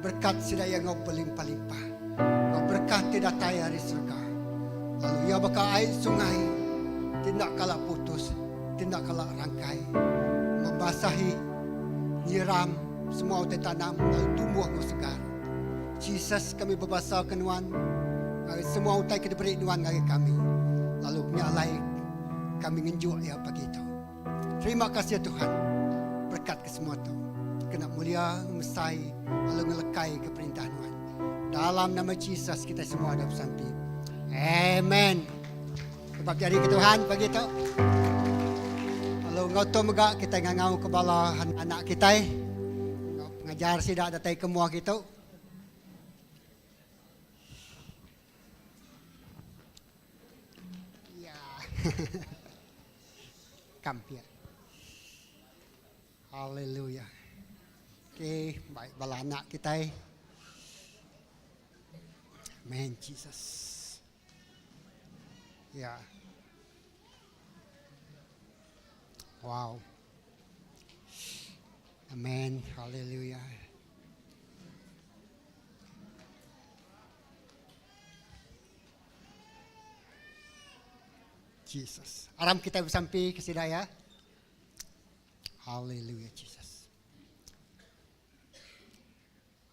Berekat sida iya enggau belimpah-limpah enggau berekah ti datai ari serega. Lalu iya baka ai sungai ti enda kala putus, ti enda kala rangkai, membasahi, nyiram semua utai tanam lalu tumbuh enggau segar. Jesus, kami bebasaka Nuan ngagai semua utai ke diberi Nuan ngagai kami, lalu nya alai kami ngenjuk iya pagi tu. Terima kasih Tuhan berekat ke semua tu kena mulia ngemesai lalu ngelekai ke perintah Nuan. Dalam nama Jesus kita semua ada besampi. Amen. Sebab jari ke Tuhan pagi tu. Lalu enggau tu mega kita ngangau ke bala anak kita. Enggau pengajar sida datai ke mua kita. Ya. Come here. Hallelujah. Okay, baik bala anak kita. Amen Jesus. Ya. Wow. Amen. Hallelujah. Jesus. Aram kita besampi ke sida ya. Hallelujah Jesus.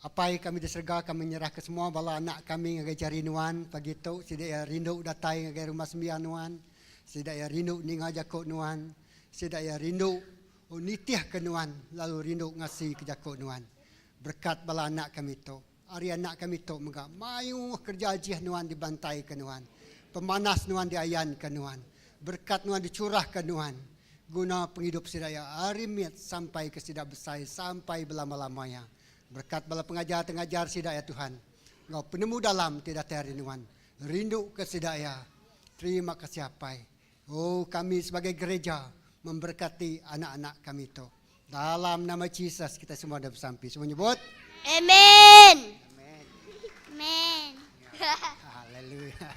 Apai kami di serega kami nyerah ke semua bala anak kami ngagai jari nuan pagi tu sida iya rindu datai ngagai rumah sembiang nuan sida iya rindu ninga jaku nuan sida iya rindu nitih ke nuan lalu rindu ngasi ke jaku nuan Berekat bala anak kami tu. Ari anak kami tu mega mayuh kereja ajih nuan dibantaika nuan. Pemanas nuan diayanka nuan. Berekat nuan dicurahka nuan. Guna pengidup sida iya ari mit sampai ke sida besai sampai belama-lama iya. Berekat bala pengajar ti ngajar sida iya Tuhan enggau penemu dalam ti datai ari nuan. Rinduka sida iya. Terima kasih Apai. Oh kami sebagai gereja memberkati anak-anak kami tu. Dalam nama Jesus kita semua dah bersampi. Semua nyebut. Amen. Amen. Amen. Haleluya.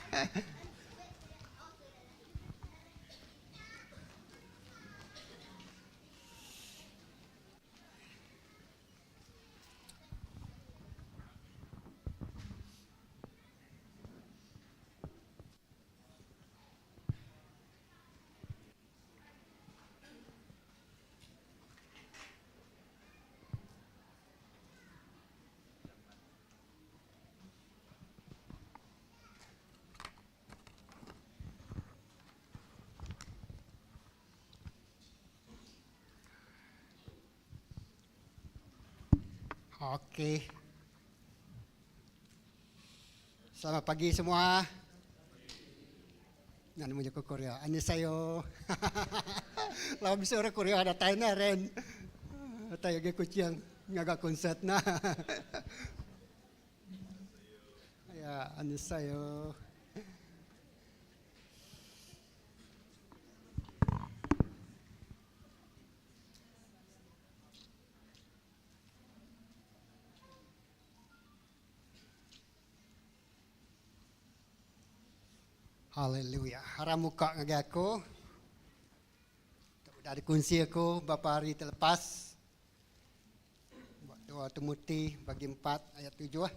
Okey. Selamat pagi semua. Nya nemu jaku Korea. Annyeonghaseyo. Laban bisi orang Korea datai ne Ren. Datai agi Kuching ngaga konsert ne. Ya, annyeonghaseyo. Haleluya. Aram muka ngagai aku. Tu udah dikunsi aku beberapa hari ti lepas. Ba 2 Timoti bagi 4 ayat 7.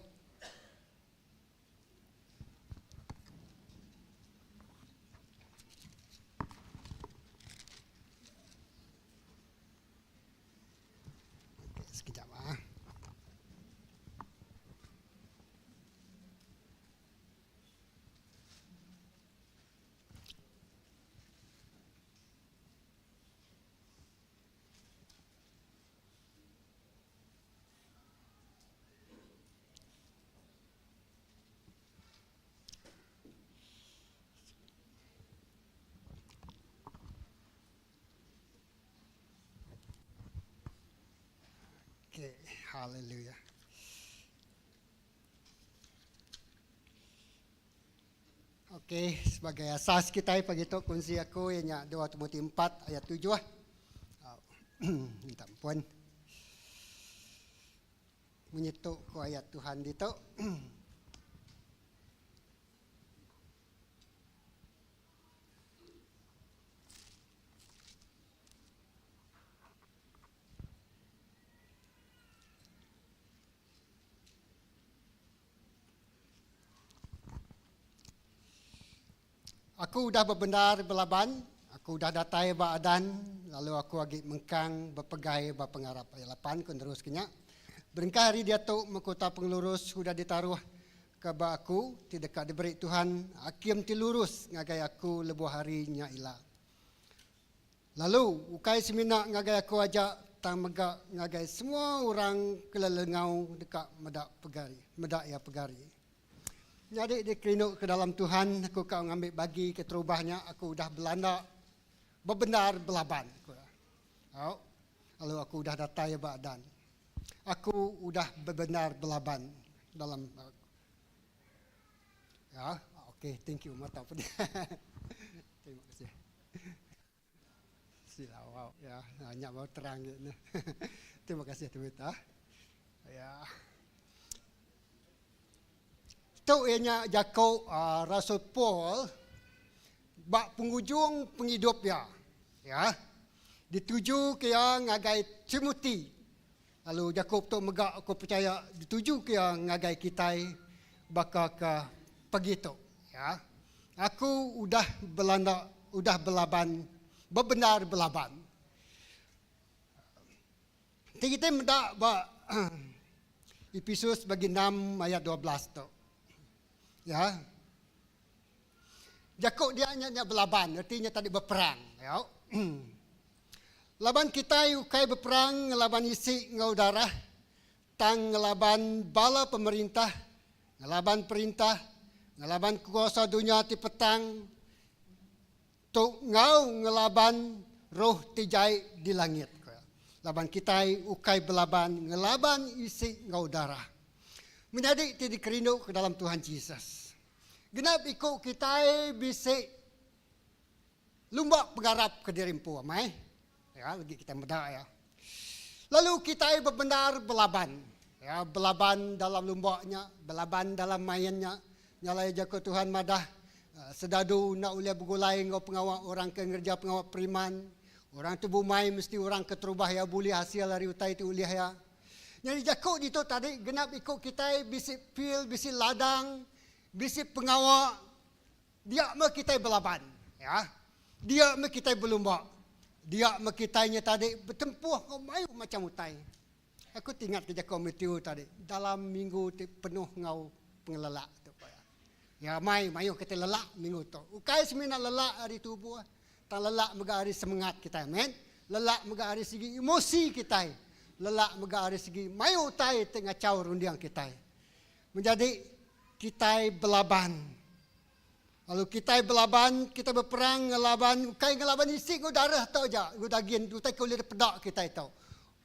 Haleluya. Okey, sebagai asas kitai pagi tu kunsi aku iya nya 2 Timoti 4 ayat 7. Minta ampun. Munyi tu ku ayat Tuhan ditu. Aku udah bebendar belaban, aku udah datai ba adan, lalu aku agi mengkang bepegai ba pengarap. Ayat lapan ku neruska nya. Berengkah ari diatu mekuta pengelurus udah ditaruh ke ba aku ti deka diberi Tuhan, Hakim ti lurus ngagai aku lebuh hari nya ila. Lalu, ukai semina ngagai aku aja tang mega ngagai semua orang ke lelengau deka meda pegari, meda iya pegari. Nyadi dikerindu ke dalam Tuhan, aku ka ngambi bagi keterubah nya aku udah belanda bebendar belaban, ku iya. Au, lalu aku udah datai ba adan. Aku udah bebendar belaban dalam Ya, okey, thank you mata pun. Terima kasih. Sila wow ya, nya baru terang gitu. Terima kasih Tuwita. Ya. Tu iya nya jaku uh, Rasul Paul ba pengujung pengidup iya. Ya. Dituju ke iya ngagai Timothy. Lalu jaku tu mega aku pechaya dituju ke iya ngagai kitai baka ke pagi tu. Ya. Aku udah belanda, udah belaban, bebendar belaban. Enti kitai meda ba Epesus bagi enam ayat 12 tu. Ya. Jaku dia nya nya belaban, reti nya tadi beperang. Ya. Laban kitai ukai beperang ngelaban isi enggau darah, tang ngelaban bala pemerintah, ngelaban perintah, ngelaban kuasa dunya ti petang tu enggau ngelaban roh ti jai di langit, ku iya. Laban kitai ukai belaban ngelaban isi enggau darah. Menyadi ti dikerinduka dalam Tuhan Jesus. Genap iku kitai bisi Lumba pengarap ke diri empu amai. Ya, lagi kitai meda ya. Lalu kitai bebendar belaban. Ya, belaban dalam lumba nya, belaban dalam main nya. Nya alai jaku Tuhan madah eh, sedadu enda ulih begulai enggau pengawa orang ke ngereja pengawa periman. Orang ti bumai mesti orang ke terubah iya bulih hasil ari utai ti ulih iya. Nyadi jaku ditu tadi genap iku kitai bisi pil, bisi ladang, bisi pengawa Dia meh kitai belaban. Ya. Dia meh kitai belumba. Dia meh kitai nya tadi betempuh enggau mayuh macham utai. Aku ti ingat ke jaku Matthew tadi, dalam minggu ti penuh enggau pengelelak tu ku iya. Ya amai mayuh kitai lelak minggu tu. Ukai semina lelak ari tubuh, tang lelak mega ari semengat kitai. Amen. Lelak mega ari segi emosi kitai. Lelak mega ari segi mayuh utai ti ngachau runding kitai. Menyadi kitai belaban. Lalu kitai belaban, kitai beperang ngelaban, ukai ngelaban isi enggau darah tu aja, enggau dagin, utai ke ulih dipeda kitai tu.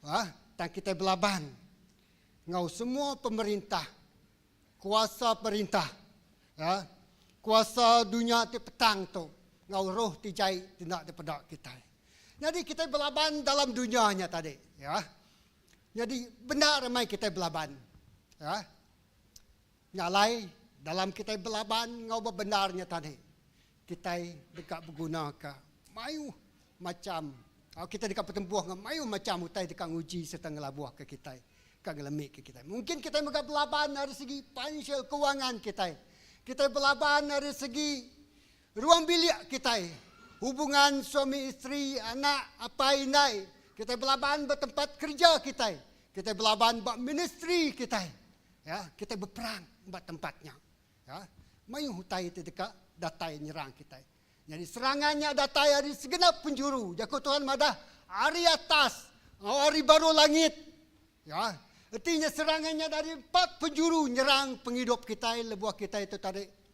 Ha? Tang kitai belaban enggau semua pemerintah, kuasa perintah, ha? kuasa dunya ti petang tu, enggau roh ti jai ti enda dipeda kitai. Nyadi kitai belaban dalam dunya nya tadi. Ya. Nyadi bendar amai kitai belaban. Ya. Nya alai dalam kitai belaban enggau bebendar nya tadi, kitai deka begunaka mayuh macham kitai deka betempuh enggau mayuh macham utai deka nguji sereta ngelabuhka kitai, ka ngelemika kitai. Mungkin kitai mega belaban ari segi financial kewangan kitai. Kitai belaban ari segi Ruang bilik kitai, hubungan suami isteri, anak, apai indai, kitai belaban ba tempat kereja kitai, kitai belaban ba ministri kitai. Ya, kitai beperang ba tempat nya. Ya, mayuh utai ti deka datai nyerang kitai. Nyadi serangan nya datai ari segenap penjuru. Jaku Tuhan madah ari atas, ari baruh langit. Ya, reti nya serangan nya dari empat penjuru nyerang pengidup kitai lebuh kitai tu tadi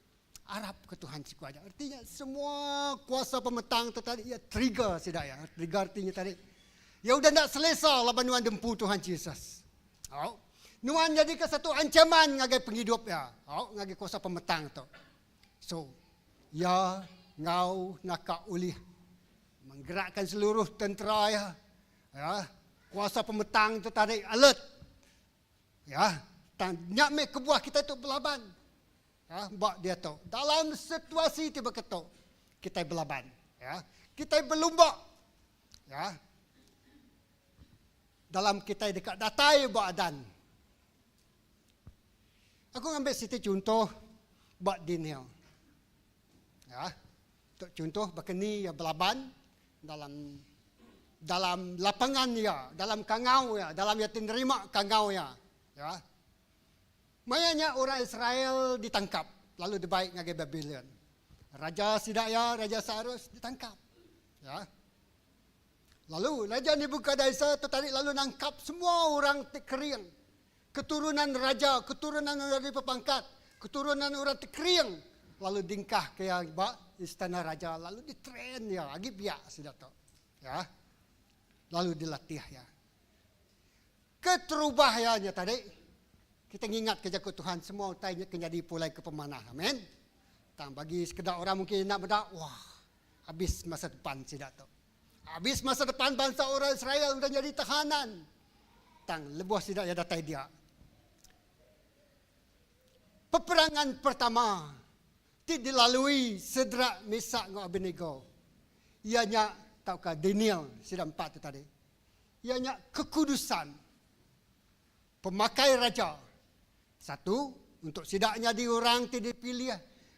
Arap ke Tuhan siku aja. Reti nya semua kuasa pemetang tu tadi iya trigger sida iya. Trigger reti nya tadi. Iya udah enda selesa laban nuan dempu Tuhan Jesus. Au. Nuan nyadika satu ancaman ngagai pengidup iya. Au, ngagai kuasa pemetang tu. So, iya enggau naka ulih menggerakkan seluruh tentera iya. Ya, kuasa pemetang tu tadi alert. Ya, tang nya meh kebuah kitai tu belaban. Ya, ba diatu dalam situasi ti baka tu kitai belaban. Ya, kitai belumba. Ya. Dalam kitai deka datai ba adan. Aku ngambi siti chunto ba Daniel. Ya. Tu chunto baka ni iya belaban dalam dalam lapangan iya, dalam kangau iya, dalam iya ti nerima kangau iya. Ya. Maya nya orang Israel ditangkap lalu dibai ngagai Babilon. Raja sida iya, Raja Sairus ditangkap. Ya. Lalu Raja Nebukadnesar tu tadi lalu nangkap semua orang ti kering. Keturunan raja, keturunan orang dipepangkat, keturunan orang ti kering lalu dingkah ke iya ba istana raja lalu ditrain iya agi biak sida tu. Ya. Lalu dilatih iya. Keterubah iya nya tadi kita ngingatka jaku Tuhan semua utai nya ke nyadi pulai ke pemanah. Amen. Tang bagi sekeda orang mungkin enda meda, wah Abis masa depan sida tu. Abis masa depan bansa orang Israel udah nyadi tahanan. Tang lebuh sida iya datai dia. Peperangan pertama ti dilalui Sedrak, Mesak enggau Abednego iya nya tauka Daniel sida empat tu tadi iya nya kekudusan pemakai raja. Satu, untuk sida nyadi orang ti dipilih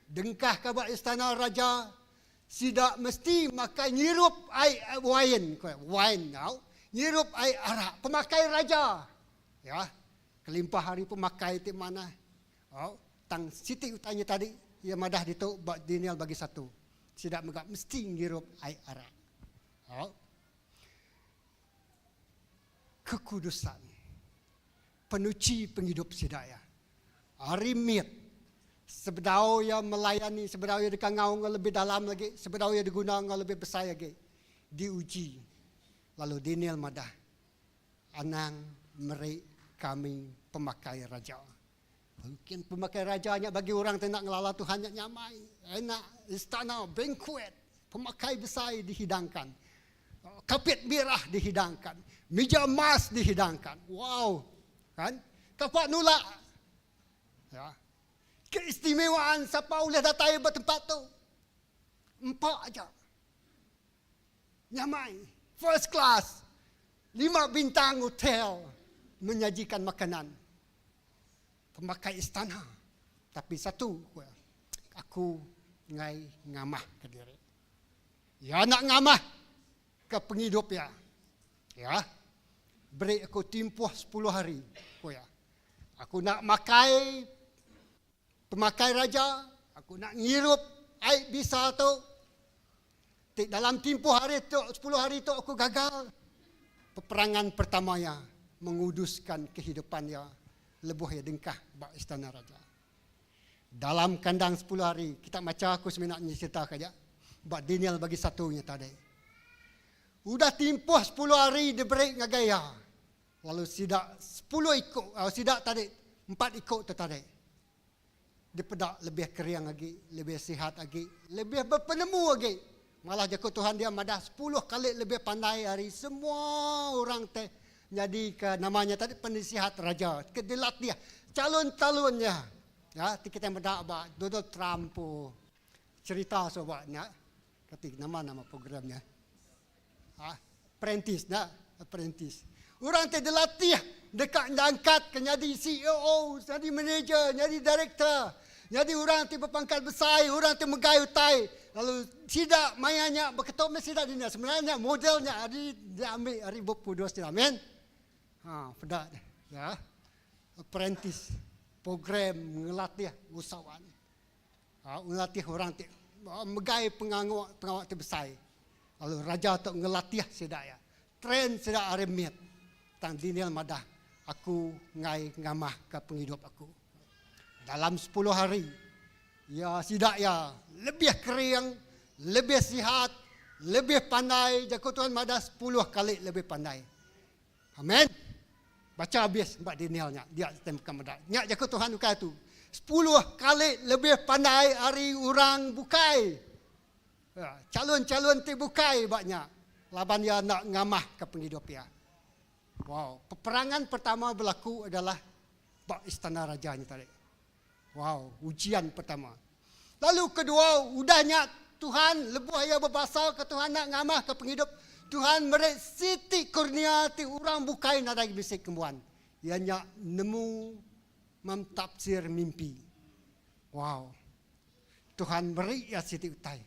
dengkahka ba istana raja, sida mesti makai ngirup ai wain, ku iya, wine tau, ngirup ai arak, pemakai raja. Ya, kelimpah ari pemakai ti manah. Au, tang siti utai nya tadi iya madah ditu ba Daniel bagi satu, sida mega mesti ngirup ai arak. Au. Kekudusan. Penuchi pengidup sida iya. Ari mit, sebedau iya melayani, sebedau iya deka ngaul enggau lebih dalam agi, sebedau iya diguna enggau lebih besai agi, diuji. Lalu Daniel madah, Anang meri kami pemakai raja. Mungkin pemakai raja nya bagi orang ti enda ngelala Tuhan nya nyamai, enak, istana, banquet, pemakai besai dihidangkan. Kapit mirah dihidangkan, mija emas dihidangkan. Wow, kan? Kapa nulak? Ya. Keistimewaan sapa ulih datai ba tempat tu? Empa aja. Nyamai, first class, lima bintang hotel menyajikan makanan. Pemakai istana. Tapi satu, aku ngai ngamah ke diri. Iya enda ngamah ke pengidup iya. Ya. Beri aku timpuh sepuluh hari, ku iya. Aku enda makai pemakai raja, aku enda ngirup ai bisa tu. Ti dalam timpuh hari tu, sepuluh hari tu aku gagal. Peperangan pertama iya menguduskan kehidupan iya lebuh iya dengkah ba istana raja. Dalam kandang sepuluh hari, kita macha aku semina nyeritaka aja ba Daniel bagi satu nya tadi. Udah timpuh sepuluh hari diberi ngagai iya, lalu sida sepuluh iku, sida tadi empat iku tu tadi dipeda lebih kering agi, lebih sihat agi, lebih bepenemu agi. Malah jaku Tuhan dia madah sepuluh kali lebih pandai ari semua orang te nyadika nama nya tadi penasihat raja ke dilatih chalun-chalun nya. Ya ti kitai meda ba Donald Trump pu cherita suba nya kati nama nama program nya. Ha apprentice nya apprentice. Orang ti dilatih deka ngangkat ke nyadi CEO, nyadi manager, nyadi director, nyadi orang ti bepangkat besai, orang ti megai utai. Lalu sida maya nya beketu meh sida dinya. Sebenarnya nya model nya ari diambi ari Bup Kudus ti. Amen. Ha peda ya. Apprentice program ngelatih usahawan. Ha ngelatih orang ti megai pengawa pengawa ti besai. Lalu raja tu ngelatih sida iya. Train sida ari mit. Tang Daniel madah, Aku enggai ngamahka pengidup aku. Dalam sepuluh hari, iya sida iya lebih kering, lebih sihat, lebih pandai, jaku Tuhan madah sepuluh kali lebih pandai. Amen. Bacha abis ba Daniel nya dia kitai meka meda. Nya jaku Tuhan ukai tu. Sepuluh kali lebih pandai ari orang bukai. Chalun-chalun ti bukai ba nya laban iya enda ngamahka pengidup iya. Wow, peperangan pertama berlaku adalah ba istana raja nya tadi. Wow, ujian pertama. Lalu kedua, udah nya Tuhan lebuh iya bebasa ke Tuhan enda ngamahka pengidup, Tuhan meri siti kurnia ti orang bukai nadai bisi kembuan. Iya nya nemu mentafsir mimpi. Wow. Tuhan meri iya siti utai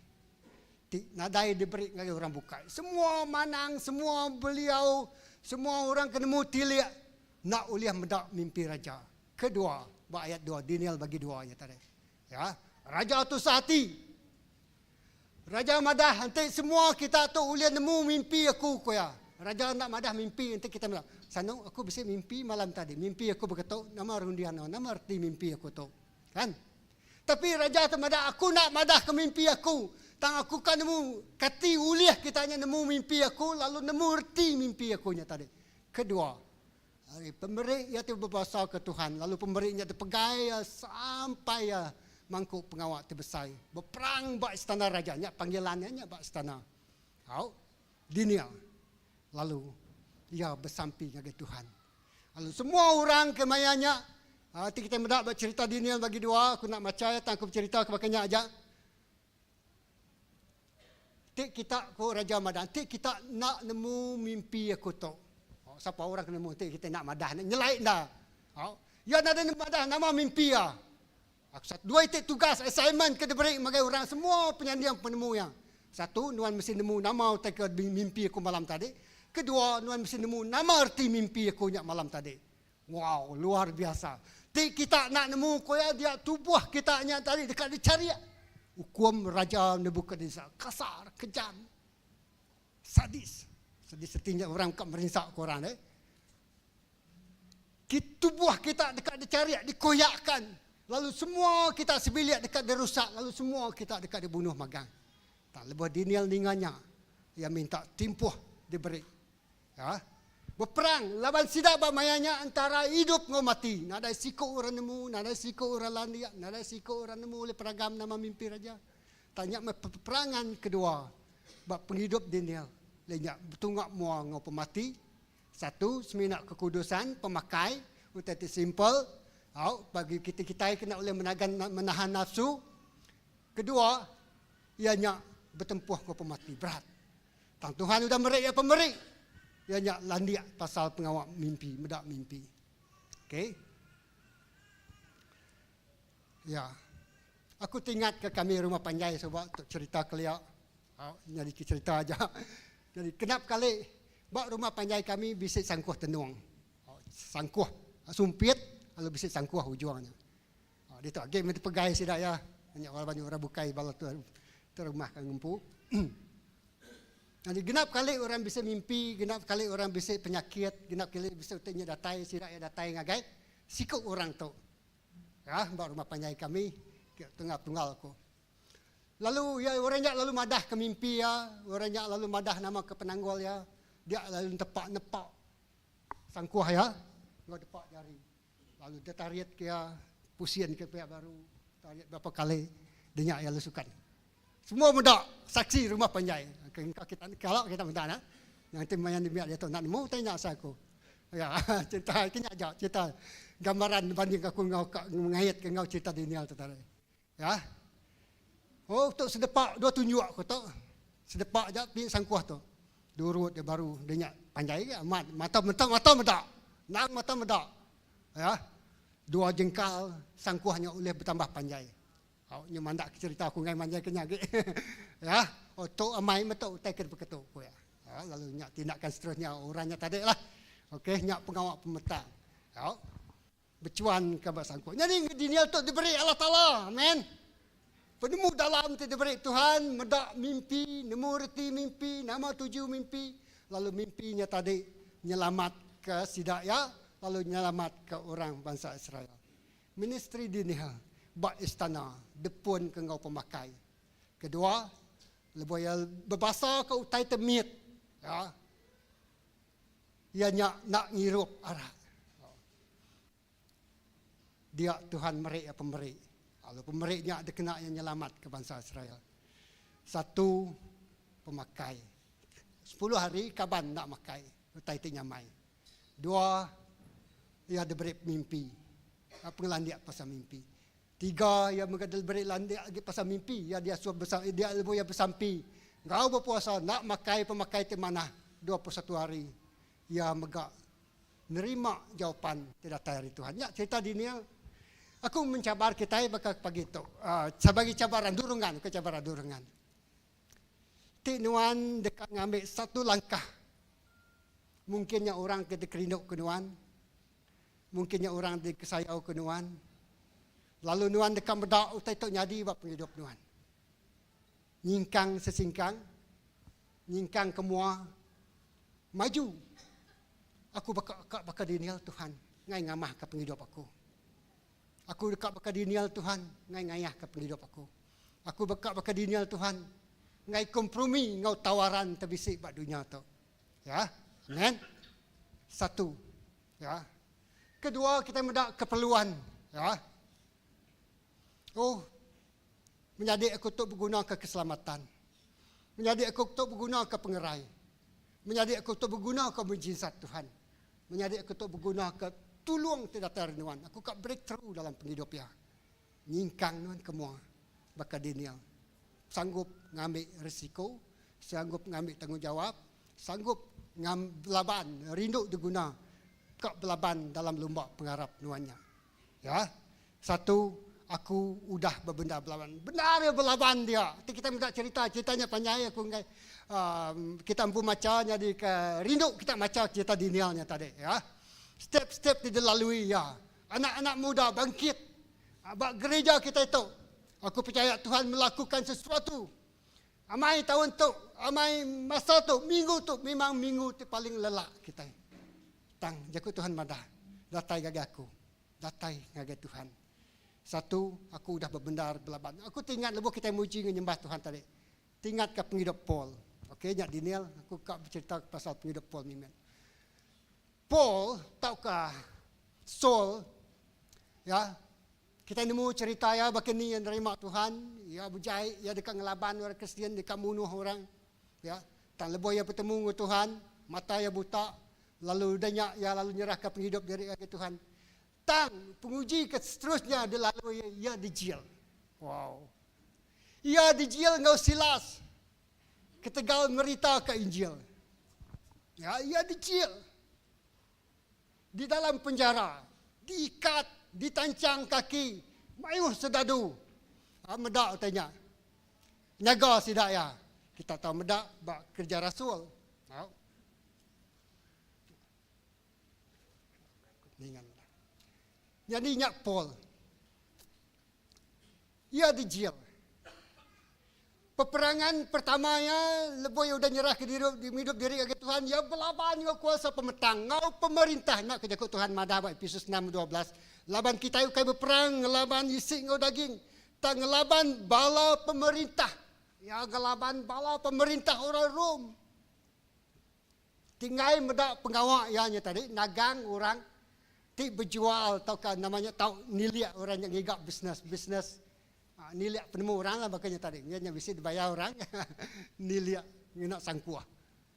ti nadai diberi ngagai orang bukai. Semua manang, semua beliau, semua orang ke nemu tilik enda ulih meda mimpi raja. Kedua, ba ayat dua, Daniel bagi dua nya tadi. Ya, raja tusah ati. Raja madah enti semua kita tu ulih nemu mimpi aku ku iya. Raja enda madah mimpi enti kita meda. Sanu aku bisi mimpi malam tadi. Mimpi aku beketu nama runding nuan, nama reti mimpi aku tu. Kan? Tapi raja tu madah aku enda madah ke mimpi aku. Tang aku ka nemu kati ulih kita nya nemu mimpi aku lalu nemu reti mimpi aku nya tadi. Kedua, Ari pemeri iya ti bebasa ke Tuhan, lalu pemeri nya dipegai iya sampai iya mangku pengawa ti besai beperang ba istana raja. Nya panggilan iya nya ba istana. Au, Daniel lalu iya besampi ngagai Tuhan. Lalu semua orang ke maya nya, ti kitai meda ba cherita Daniel bagi dua, aku enda macha iya tang aku becherita ke baka nya aja. Ti kita, ku Raja madah, enti kita enda nemu mimpi aku tu. Oh, sapa orang ke nemu enti kita enda madah nya nyelai enda. Oh, iya nadai nemu madah nama mimpi iya. Aku satu, dua iti tugas assignment ke diberi ngagai orang semua penyanding penemu iya. Satu, nuan mesti nemu nama utai ke mimpi aku malam tadi. Kedua, nuan mesti nemu nama reti mimpi aku nya malam tadi. Wow, luar biasa. Ti kita enda nemu ku iya dia tubuh kita nya tadi deka dicharik. Ukum Raja Nebukadnesar kasar, kejam, sadis. Sadis reti nya orang ka merinsa ke orang deh. Tubuh kita deka dicharik, dikoyakkan lalu semua kita sebilik deka dirusak lalu semua kita deka dibunuh magang. Tang lebuh Daniel ninga nya, iya minta timpuh diberi. Ya. Beperang laban sida ba maya nya entara idup enggau mati. Nadai siku orang nemu, nadai siku orang landik, nadai siku orang nemu ulih peragam nama mimpi raja. Tang nya meh peperangan kedua ba pengidup Daniel. Iya nya betunga mua enggau pemati. Satu, semina kekudusan, pemakai, utai ti simple. Au, bagi kita kitai kena ulih menagan menahan nafsu. Kedua, iya nya betempuh enggau pemati berat. Tang Tuhan udah meri iya pemeri, iya nya landik pasal pengawa mimpi, meda mimpi. Okey. Ya. Aku tingat ke kami rumah panjai suba tu cerita kelia. Au nyadi ke cerita aja. Jadi kenap kali ba rumah panjai kami bisi sangkuh tenung. Sangkuh sumpit lalu bisi sangkuh ujung nya. Ditu agi meh dipegai sida iya. Nya orang orang bukai bala tu rumah ke ngempu. Jadi genap kali orang bisi mimpi, genap kali orang bisi penyakit, genap kali bisi utai nya datai, sida iya datai ngagai siku orang tu. Ya, ba rumah panjai kami, tunggal-tunggal aku. Lalu iya orang nya lalu madah ke mimpi iya, orang nya lalu madah nama ke penanggul iya, dia lalu nepak nepak sangkuh iya enggau depak jari. Lalu dia tarit ke iya, pusin ke pia baru, tarit berapa kali, dia nya iya lalu sukan. Semua meda saksi rumah panjai. Engka kita kala kita meda nah. Yang ti maya nembiak diatu enda nemu utai nya asal aku. Ya, cerita ti nya aja cerita gambaran banding aku enggau ka mengait ke enggau cerita Daniel tu tadi. Ya. Oh tu sedepak dua tunjuk aku tu. Sedepak aja pi sangkuh tu. Durut dia baru dia nya panjai ke amat mata mata mata meda. Nang mata meda. Ya. Dua jengkal sangkuh nya ulih betambah panjai. Au nya mandak ke cerita aku enggai manjai ke nya agi. Ya, oh tu amai metu utai ke beketu ku iya. Ya, lalu nya tindakan seterusnya orang nya tadi lah. Okey, nya pengawa pemetang. Au bechuan ke ba sangkuh. Nyadi Daniel tu diberi Allah Taala. Amen. Penemu dalam ti diberi Tuhan meda mimpi, nemu reti mimpi, nama tuju mimpi, lalu mimpi nya tadi nyelamatka sida iya, lalu nyelamatka orang bansa Israel. Ministri Diniha ba istana depun ke enggau pemakai. Kedua, lebuh iya bebasa ke utai te mit, ya, iya nya enda ngirup arak. Dia Tuhan meri iya pemeri. Lalu pemeri nya dikena iya nyelamatka bansa Israel. Satu, pemakai. Sepuluh hari kaban enda makai utai ti nyamai. Dua, iya diberi mimpi, pengelandik pasal mimpi. Tiga, iya mega diberi landik agi pasal mimpi. Iya diasuh besa, dia lebuh iya besampi enggau bepuasa enda makai pemakai ti manah 21 hari. Iya mega nerima jawapan ti datai ari Tuhan. Nya cerita Daniel. Aku mencabar kitai baka pagi tu. Uh, bagi cabaran durungan, ke cabaran durungan. Ti nuan deka ngambi satu langkah. Mungkin nya orang ke dikerindu ke nuan. Mungkin nya orang ti kesayauka nuan, lalu nuan deka meda utai tu nyadi ba pengidup nuan. Nyingkang sesingkang, nyingkang ke mua, maju. Aku baka ka baka Daniel Tuhan, ngai ngamahka pengidup aku. Aku deka baka Daniel Tuhan, ngai ngayahka pengidup aku. Aku beka baka Daniel Tuhan, ngai kompromi enggau tawaran ti bisi ba dunya tu. Ya. Amen. Satu. Ya. Kedua kita meda keperluan. Ya. Oh, menyadi aku tu beguna ke keselamatan. Menyadi aku tu beguna ke pengerai. Menyadi aku tu beguna ke mujizat Tuhan. Menyadi aku tu beguna ke tulung ti datai ari nuan. Aku ka breakthrough dalam pengidup iya. Nyingkang nuan ke mua baka Daniel. Sanggup ngambi risiko, sanggup ngambi tanggungjawab, sanggup ngam belaban, rindu diguna ka belaban dalam lumba pengarap nuan nya. Ya. Satu, aku udah bebendar belaban. Bendar iya belaban dia. Ti kita meda cerita, cerita nya panjai aku enggai um, kita empu macha nyadi ke rindu kita macha cerita Daniel nya tadi ya. Step-step ti dilalui iya. Anak-anak muda bangkit ba gereja kitai tu. Aku percaya Tuhan melakukan sesuatu. Amai taun tu, amai masa tu, minggu tu memang minggu ti paling lelak kitai. Tang jaku Tuhan madah, datai ngagai aku, datai ngagai Tuhan. Satu, aku udah bebendar belaban. Aku ti ingat lebuh kitai muji enggau nyembah Tuhan tadi. Ti ingatka pengidup Paul. Okey, nya Daniel, aku ka becerita pasal pengidup Paul mimit. Paul tauka Saul ya kita nemu cerita iya baka ni iya nerima Tuhan, iya bejai, iya deka ngelaban orang Kristian, deka munuh orang. Ya, tang lebuh iya betemu enggau Tuhan, mata iya buta, lalu udah nya iya lalu nyerahka pengidup diri ngagai Tuhan. Tang penguji ke seterusnya dilalui iya, iya dijil. Wow. Iya dijil enggau Silas ketegal meritaka Injil. Ya, iya dijil di dalam penjara, diikat, ditancang kaki, mayuh sedadu ha, meda utai nya. Nyaga sida iya. Kita tau meda ba kerja rasul. Tau. Nyadi nya Paul. Iya dijil. Peperangan pertama iya lebuh iya udah nyerahka diri ngidup diri ngagai Tuhan, iya belaban enggau kuasa pemetang enggau pemerintah nya ke jaku Tuhan madah ba Epesus 6:12, laban kitai ukai beperang ngelaban isi enggau daging, tang ngelaban bala pemerintah. Iya ngelaban bala pemerintah orang Rome. Ti enggai meda pengawa iya nya tadi nagang orang ti bejual tauka nama nya tau nilik orang nya ngiga bisnes bisnes nilik penemu orang lah baka nya tadi nya nya bisi dibayar orang nilik ngena sangkuh.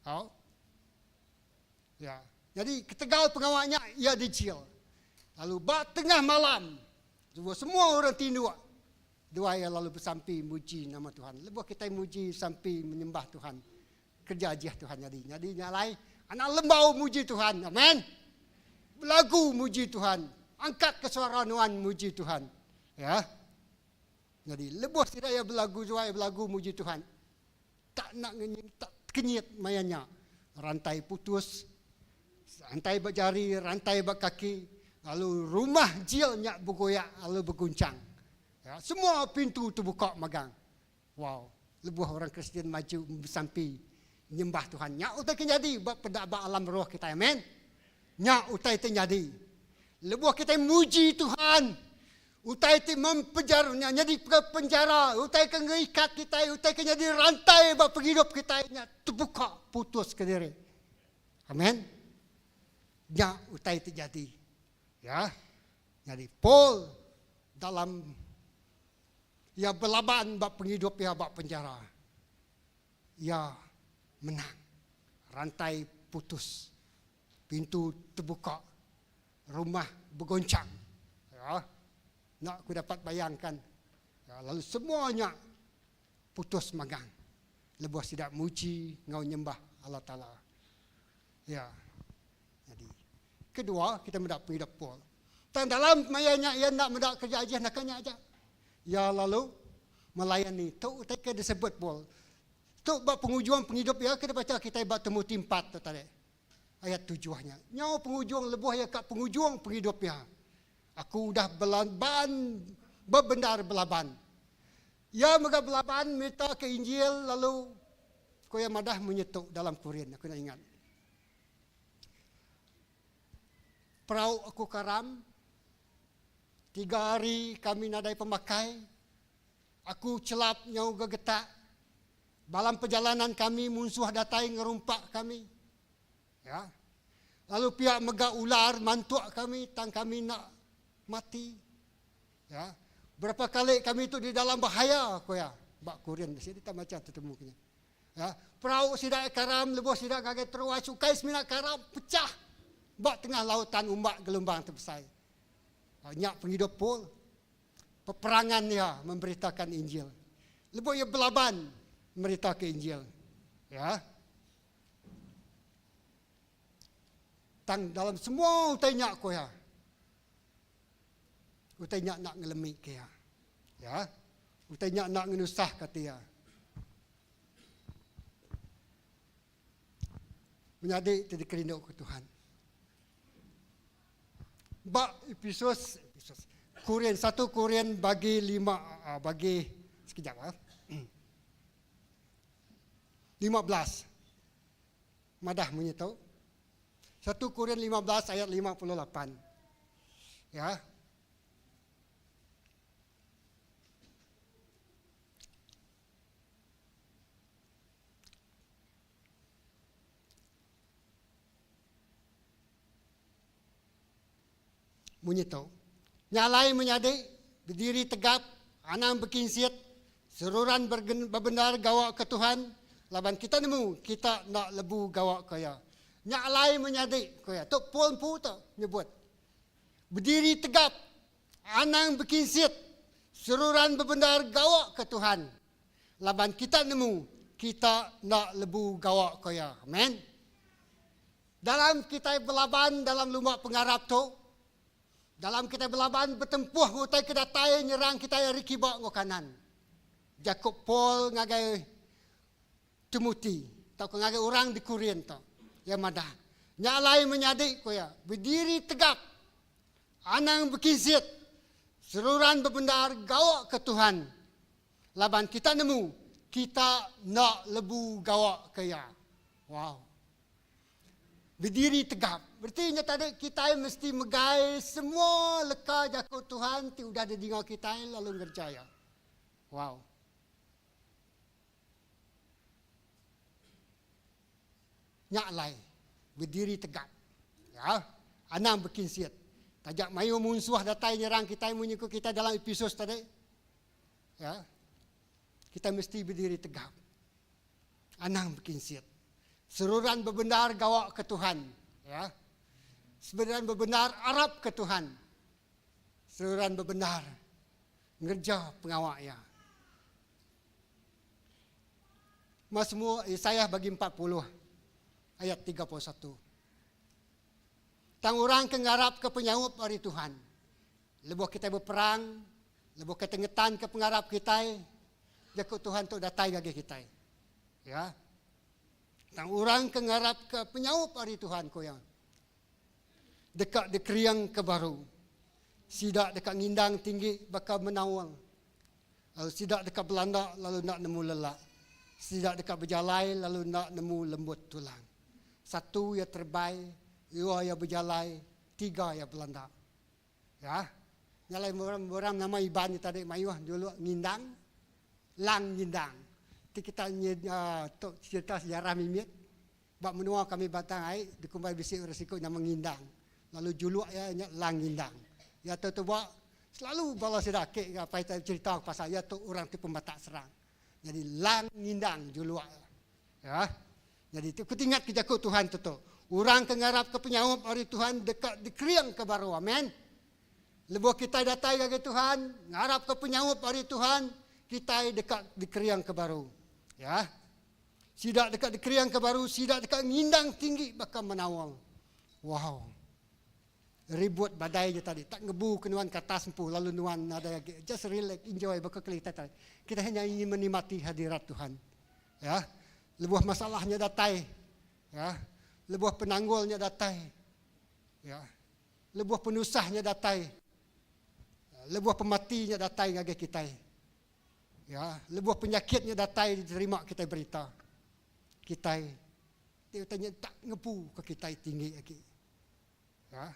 Au. Ya. Jadi ketegal pengawa nya iya dijil. Lalu ba tengah malam semua orang tinduk dua iya lalu besampi muji nama Tuhan. Lebuh kitai muji sampi menyembah Tuhan Kerja ajih Tuhan nyadi. Nyadi nya alai anak lembau muji Tuhan. Amen. Belagu muji Tuhan. Angkat ke suara nuan muji Tuhan. Ya. Jadi lebuh sida iya belagu juai belagu muji Tuhan. Tak nak ngenyit, tak kenyit maya nya. Rantai putus, rantai ba jari, rantai ba kaki, lalu rumah jil nya begoyak lalu beguncang. Ya, semua pintu terbuka magang. Wow, lebuh orang Kristian maju besampi nyembah Tuhan, nya utai ke nyadi ba peda ba alam roh kitai. Amen. Nya utai ti nyadi. Lebuh kitai muji Tuhan, utai ti mempejar nya nyadi ke penjara, utai ke ngeikat kitai, utai ke nyadi rantai ba pengidup kitai nya tebuka putus kediri. Amen. Nya utai ti nyadi. Ya. Nyadi Paul dalam iya belaban ba pengidup iya ba penjara, iya menang. Rantai putus, pintu tebuka, rumah begonchang. Ya, enda ku dapat bayangkan. Ya, lalu semua nya putus magang lebuh sida muji enggau nyembah Allah Taala. Ya. Nyadi, kedua kita meda pengidup Paul. Tang dalam maya nya iya enda meda kereja ajih naka nya aja. Iya lalu melayani. Tu utai ke disebut Paul. Tu ba pengujung pengidup iya ke dibacha kitai ba Timoti empat tu tadi. Ayat tujuh nya. Nyau pengujung lebuh iya ka pengujung pengidup iya. Aku udah belaban bebendar belaban. Iya mega belaban merita ke Injil lalu Ku iya madah munyi tu dalam Korin, aku enda ingat. Perau aku karam, tiga hari kami nadai pemakai, aku chelap nyau gegetak, balam perjalanan kami munsuh datai ngerumpak kami. Ya. Lalu pia mega ular mantuk kami tang kami enda mati. Ya. Berapa kali kami tu di dalam bahaya, ku iya. Ba Korin bisi dita macha tetemu ke nya. Ya. Perau sida karam lebuh sida ngagai Troas ukai semina karam pechah ba tengah lautan umbak gelombang ti besai. Nya pengidup Paul. Peperangan iya memberitakan Injil. Lebuh iya belaban meritaka Injil. Ya. Tang dalam semua utai nya ku iya. Utai nya enda ngelemika iya. Ya. Utai nya enda ngenusahka ati iya. Menyadi ti dikerinduka Tuhan. Ba Epesus, Epesus. Korin, satu Korin bagi lima, ah, bagi sekejap ah. 15. Madah munyi tu. Satu Korin 15 ayat 58. Ya. Munyi tu. Nya alai menyadi, bediri tegap, anang bekinsit, seruran bebendar gawa ke Tuhan, laban kita nemu kita enda lebu gawa ke Iya. Nya alai menyadi, ku iya. Tu Paul empu tu nyebut. Bediri tegap, anang bekinsit, seruran bebendar gawa ke Tuhan, laban kita nemu kita enda lebu gawa ke Iya. Amen. Dalam kitai belaban dalam lumba pengarap tu, dalam kitai belaban betempuh enggau utai ke datai nyerang kitai ari kiba enggau kanan. Jaku Paul ngagai Timoti tauka ngagai orang di Korint tu, iya madah, Nya alai menyadi, ku iya, bediri tegap, anang bekinsit, seruran bebendar gawa ke Tuhan, laban kita nemu kita enda lebu gawa ke Iya. Wow. Bediri tegap. Reti nya tadi kitai mesti megai semua leka jaku Tuhan ti udah didinga kitai lalu ngereja iya. Wow. Nya alai bediri tegap. Ya, anang bekinsit. Taja mayuh munsuh datai nyerang kitai munyi ku kitai dalam Epesus tadi. Ya. Kitai mesti bediri tegap. Anang bekinsit. Seruran bebendar gawa ke Tuhan. Ya. Seruran bebendar arap ke Tuhan. Seruran bebendar ngereja pengawa iya. Mazmur Isaiah bagi 40 ayat 31. Tang orang ke ngarapka penyaup ari Tuhan. Lebuh kitai beperang, lebuh kitai ngetanka pengarap kitai, jaku Tuhan tu datai ngagai kitai. Ya. Tang orang ke ngarapka penyaup ari Tuhan ku iya, deka dikeringka baru. Sida deka ngindang tinggi baka menaul. Lalu sida deka belanda lalu enda nemu lelak. Sida deka bejalai lalu enda nemu lembut tulang. Satu iya terebai, dua iya bejalai, tiga iya belanda. Ya. Nya alai orang nama Iban nya tadi mayuh juluk ngindang, lang ngindang. Ti kita tu cerita sejarah mimit ba menua kami Batang Ai dikumbai bisi orang siku nama Ngindang lalu juluk iya nya Lang Ngindang. Iya tu tuba selalu bala sida ake enggau apai tai becherita pasal iya tu orang ti pematak serang. Nyadi Lang Ngindang juluk iya. Ya. Nyadi tu ku tingat ke jaku Tuhan tu tu. Orang ke ngarapka penyaup ari Tuhan deka dikeringka baru. Amen. Lebuh kitai datai ngagai Tuhan, ngarapka penyaup ari Tuhan, kitai deka dikeringka baru. Ya. Sida deka dikeringka baru, sida deka ngindang tinggi baka menaung. Wow. Ribut badai nya tadi tak ngebu ke nuan ke atas empu lalu nuan nadai agi. Just relax, enjoy baka keli kitai tadi. Kita hanya ingin menikmati hadirat Tuhan. Ya. Lebuh masalah nya datai, ya. Lebuh penanggul nya datai, ya. Lebuh penusah nya datai, lebuh pemati nya datai ngagai kitai, ya, lebuh penyakit nya datai diterima kitai berita, kitai ti utai nya tak ngepu ke kitai tinggi agi. Ya.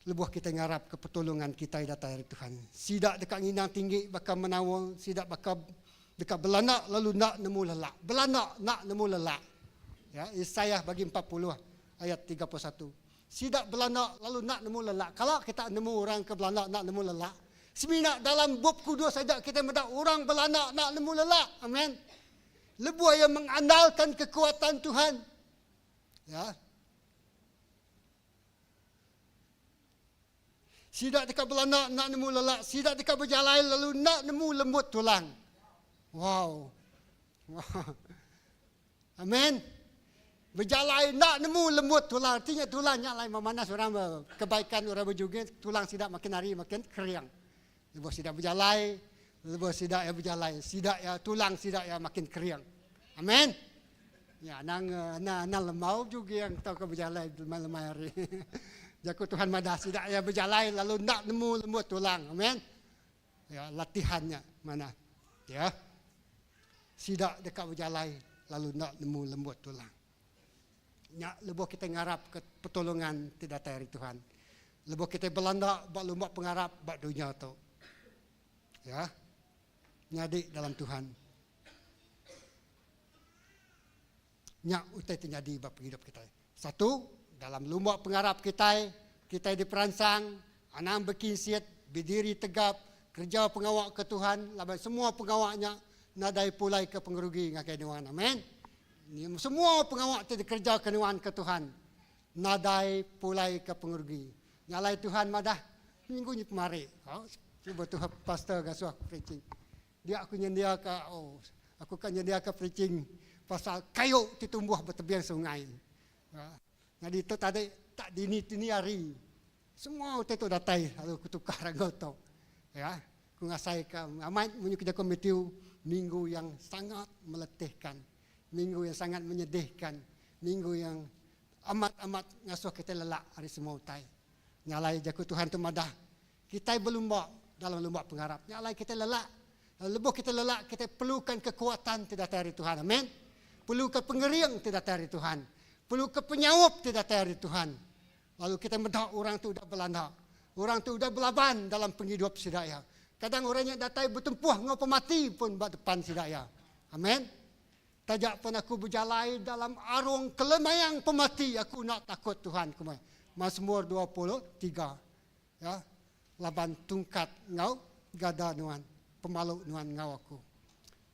Lebuh kitai ngarap ke pertolongan kitai datai ari Tuhan. Sida deka nginang tinggi baka menaul, sida baka deka belanda lalu enda nemu lelak. Belanda enda nemu lelak. Ya, Isaiah bagi 40 ayat 31. Sida belanda lalu enda nemu lelak. Kala kita nemu orang ke belanda enda nemu lelak. Semina dalam Bup Kudus aja kita meda orang belanda enda nemu lelak. Amen. Lebuh iya mengandalkan kekuatan Tuhan. Ya. Sida deka belanda enda nemu lelak, sida deka bejalai lalu enda nemu lembut tulang. Wow. Amen. Bejalai enda nemu lembut tulang. Artinya tulang nya lain memanas orang kebaikan orang berjugit, tulang sida makin hari makin kering. Lebuh sida bejalai, lebuh sida ya bejalai, sida ya tulang sida ya makin kering. Amen. Ya anang anang anang lemau juging tauka bejalai lemai-lemai hari. Jaku Tuhan madah sida ya bejalai lalu enda nemu lembut tulang. Amen. Ya latihan nya manah. Ya. Sida deka bejalai lalu enda nemu lembut tulang. Nya lebuh kitai ngarapka pertolongan ti datai ari Tuhan. Lebuh kitai belanda ba lumba pengarap ba dunya tu. Ya. Nyadi dalam Tuhan. Nya utai ti nyadi ba pengidup kitai. Satu, dalam lumba pengarap kitai, kitai diperansang anang bekinsit, bediri tegap, kereja pengawa ke Tuhan laban semua pengawa nya nadai pulai ke pengerugi ngagai nuan. Amen. Semua pengawa ti dikereja ke nuan ke Tuhan nadai pulai ke pengerugi. Nya alai Tuhan madah minggu nyi kemari. Cuba Tuhan pastor ngasuh aku preaching. Dia aku nyendiaka, oh, aku ka nyendiaka preaching pasal kayu ti tumbuh ba tebing sungai. Nyadi tu tadi tak dini tini hari semua utai tu datai lalu aku tukar enggau tu. Ya, aku ngasaika amat munyi ku jaku Matthew minggu yang sangat meletihkan, minggu yang sangat menyedihkan, minggu yang amat-amat ngasuh kitai lelak ari semua utai. Nya alai jaku Tuhan tu madah Kitai belumba dalam lumba pengarap. Nya alai kitai lelak. Lalu lebuh kitai lelak, kitai perlukan kekuatan ti datai ari Tuhan. Amen. Perlukan pengering ti datai ari Tuhan. Perlukan penyaup ti datai ari Tuhan. Lalu kitai meda orang ti udah belanda. Orang ti udah belaban dalam pengidup sida iya. Kadang orang nya datai betempuh enggau pemati pun ba depan sida iya. Amen. Taja pen aku bejalai dalam arung kelemayang pemati, aku enda takut Tuhan ku meh. Mazmur 23. Ya, laban tungkat enggau gada nuan, pemalu nuan enggau aku.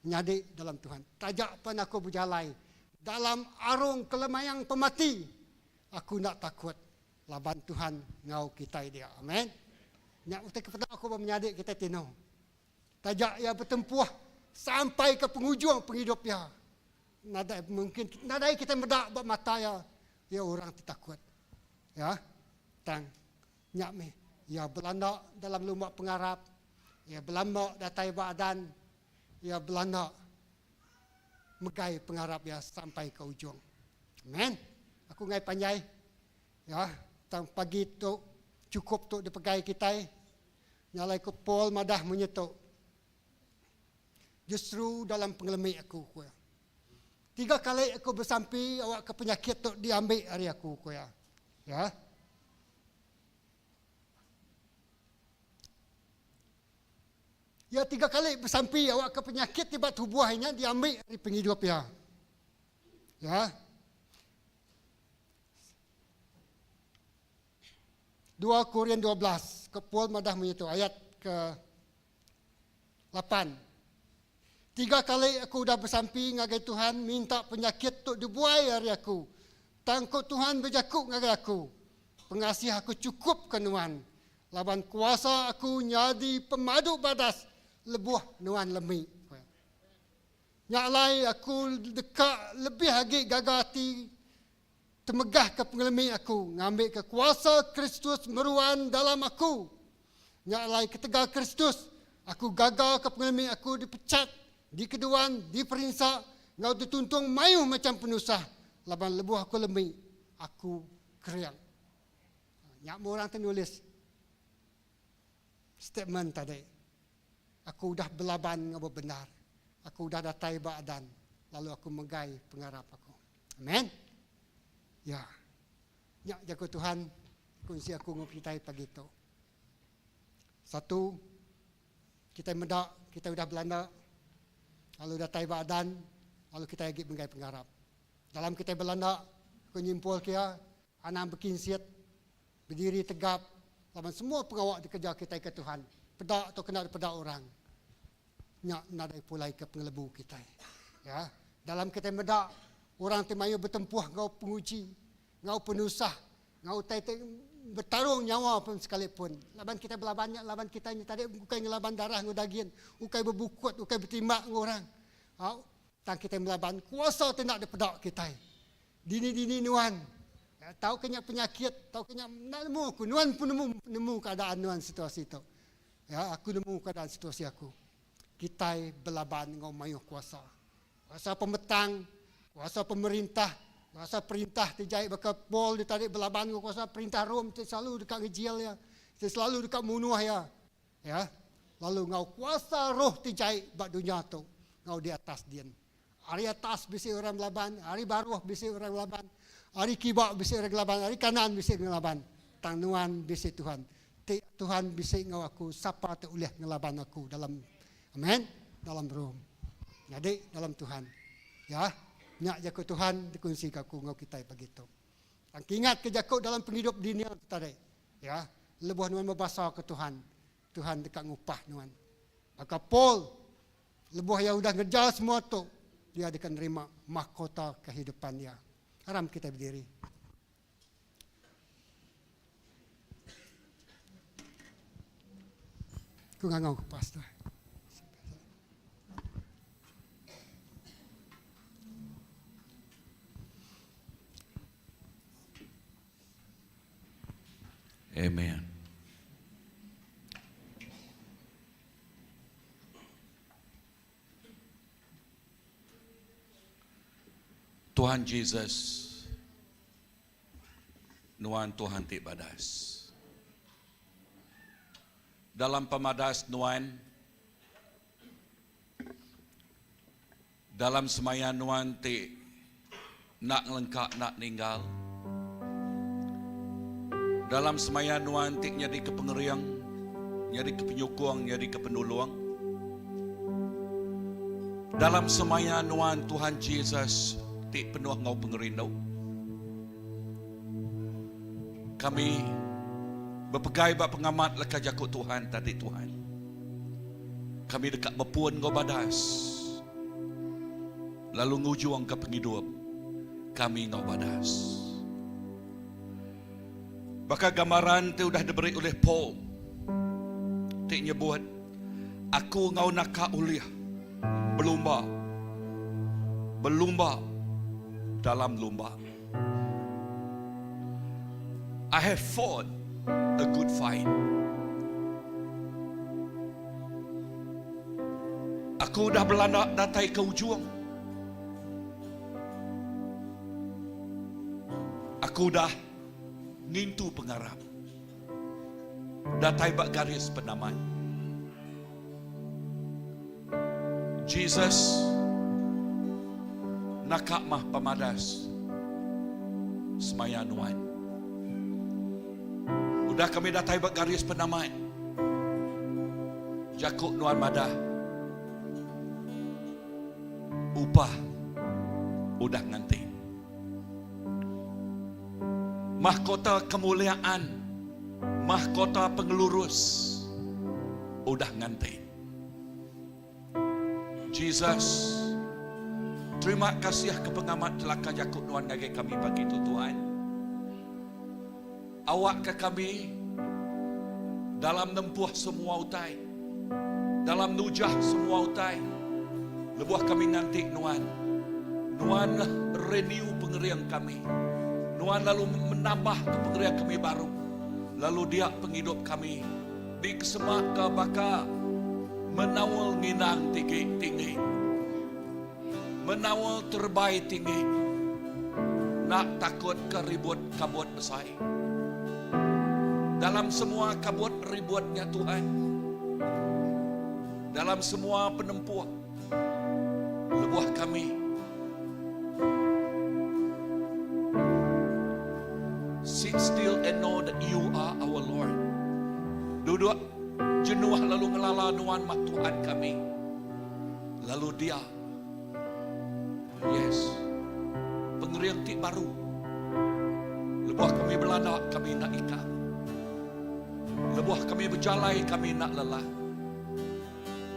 Menyadi dalam Tuhan, taja pen aku bejalai dalam arung kelemayang pemati, aku enda takut laban Tuhan enggau kitai dia. Amen. Nya utai ke peda aku ba menyadi kitai Tino. Taja iya betempuh sampai ke pengujung pengidup iya, nadai mungkin nadai kitai meda ba mata iya, iya orang ti takut. Ya. Tang nya mih iya belanda dalam lumba pengarap, iya belamba datai ba adan, iya belanda megai pengarap iya sampai ke ujung. Amen. Aku enggai panjai ya tang pagi tu chukup tu dipegai kitai. Nya alai ku Paul madah munyi tu, Justru dalam pengelemi aku, ku iya. Tiga kali aku besampi awakka penyakit tu diambi ari aku, ku iya. Ya. Iya tiga kali besampi awakka penyakit ti ba tubuh iya nya diambi ari pengidup iya. Ya. 2 Korin 12 ke Paul madah munyi tu ayat ke 8. Tiga kali aku udah besampi ngagai Tuhan minta penyakit tu dibuai ari aku. Tang ku Tuhan bejaku ngagai aku, Pengasih aku chukup ke nuan, laban kuasa aku nyadi pemadu badas lebuh nuan lemi. Ku iya. Nya alai aku deka lebih agi gaga ati temegahka pengelemi aku ngambika kuasa Kristus meruan dalam aku. Nya alai ketegal Kristus, aku gaga ke pengelemi aku dipechat, dikeduan, diperinsa, enggau dituntung mayuh macham penusah laban lebuh aku lemi, aku kering. Nya meh orang ti nulis statement tadi. Aku udah belaban enggau bebendar. Aku udah datai ba adan lalu aku megai pengarap aku. Amen. Ya. Nya jaku Tuhan kunsi aku enggau kitai pagi tu. Satu, kitai meda kitai udah belanda lalu datai ba adan lalu kitai agi menggai pengarap. Dalam kitai belanda, aku nyimpul kia anang bekinsit, bediri tegap laban semua pengawa dikereja kitai ke Tuhan peda atau kena dipeda orang. Nya nadai pulai ke pengelebu kitai. Ya, dalam kitai meda orang ti mayuh betempuh enggau penguji, enggau penusah, enggau utai ti betarung nyawa pun sekalipun. Laban kitai belaban nya laban kitai nya tadi ukai ngelaban darah enggau dagin, ukai bebukut, ukai betimbak enggau orang. Au, tang kitai melaban kuasa ti enda dipeda kitai. Dini-dini nuan tauka nya penyakit, tauka nya enda nemu aku, nuan pun nemu nemu keadaan nuan situasi tu. Ya, aku nemu keadaan situasi aku. Kitai belaban enggau mayuh kuasa. Kuasa pemetang, kuasa pemerintah, kuasa perintah ti jai baka Paul ti tadi belaban enggau kuasa perintah Rome ti selalu deka ngejil iya, ti selalu deka munuh iya. Ya, lalu enggau kuasa roh ti jai ba dunya tu enggau di atas din. Ari atas bisi orang belaban, ari baruh bisi orang belaban, ari kiba bisi orang ngelaban, ari kanan bisi ngelaban. Tang nuan bisi Tuhan. Ti Tuhan bisi enggau aku, sapa ti ulih ngelaban aku dalam Amen, dalam room. Nyadi dalam Tuhan. Ya, nya jaku Tuhan dikunsika aku enggau kitai pagi tu. Tang kingatka jaku dalam pengidup dunia tu tadi. Ya, lebuh nuan bebasaka Tuhan, Tuhan deka ngupah nuan. Baka Paul Lebuh iya udah ngereja semua tu, iya deka nerima mahkota kehidupan iya. Aram kitai bediri. Ku ngangau ke pastor. Amen. Tuhan Jesus, Nuan Tuhan ti badas. Dalam pemadas Nuan, dalam semaya Nuan ti enda ngelengka enda ninggal, dalam semaya Nuan ti nyadika pengering, nyadika penyukung, nyadika penulung, dalam semaya Nuan Tuhan Jesus ti penuh enggau pengerindu, kami bepegai ba pengamat leka jaku Tuhan tadi Tuhan. Kami deka bepun enggau badas lalu ngujungka pengidup kami enggau badas. Baka gambaran ti udah diberi ulih Paul ti nyebut, Aku enggau naka ulih belumba, belumba dalam lumba. I have fought a good fight. Aku udah belanda datai ke ujung. Aku udah ngintu pengarap. Datai ba garis penamat. Jesus naka mah pemadas semaya nuan. Udah kami datai ba garis penamat. Jaku nuan madah upah udah nganti. Mahkota kemuliaan. Mahkota pengelurus udah nganti. Jesus, terima kasih ke pengamat leka jaku Nuan ngagai kami pagi tu Tuhan. Awakka kami dalam nempuh semua utai, dalam nujah semua utai, lebuh kami nganti Nuan, Nuan renew pengering kami. Nuan lalu menambahka pengering kami baru. Lalu dia pengidup kami dikesemaka baka menaul nginang tinggi tinggi. Menaul terebai tinggi. Enda takut ke ribut kabut besai. Dalam semua kabut ribut nya Tuhan. Dalam semua penempuh lebuh kami sit still and know that you are our Lord. Duduk jenuh lalu ngelala nuan mah Tuhan kami. Lalu dia Yes. Pengering ti baru. Lebuh kami belanda kami enda ikal. Lebuh kami bejalai kami enda lelah.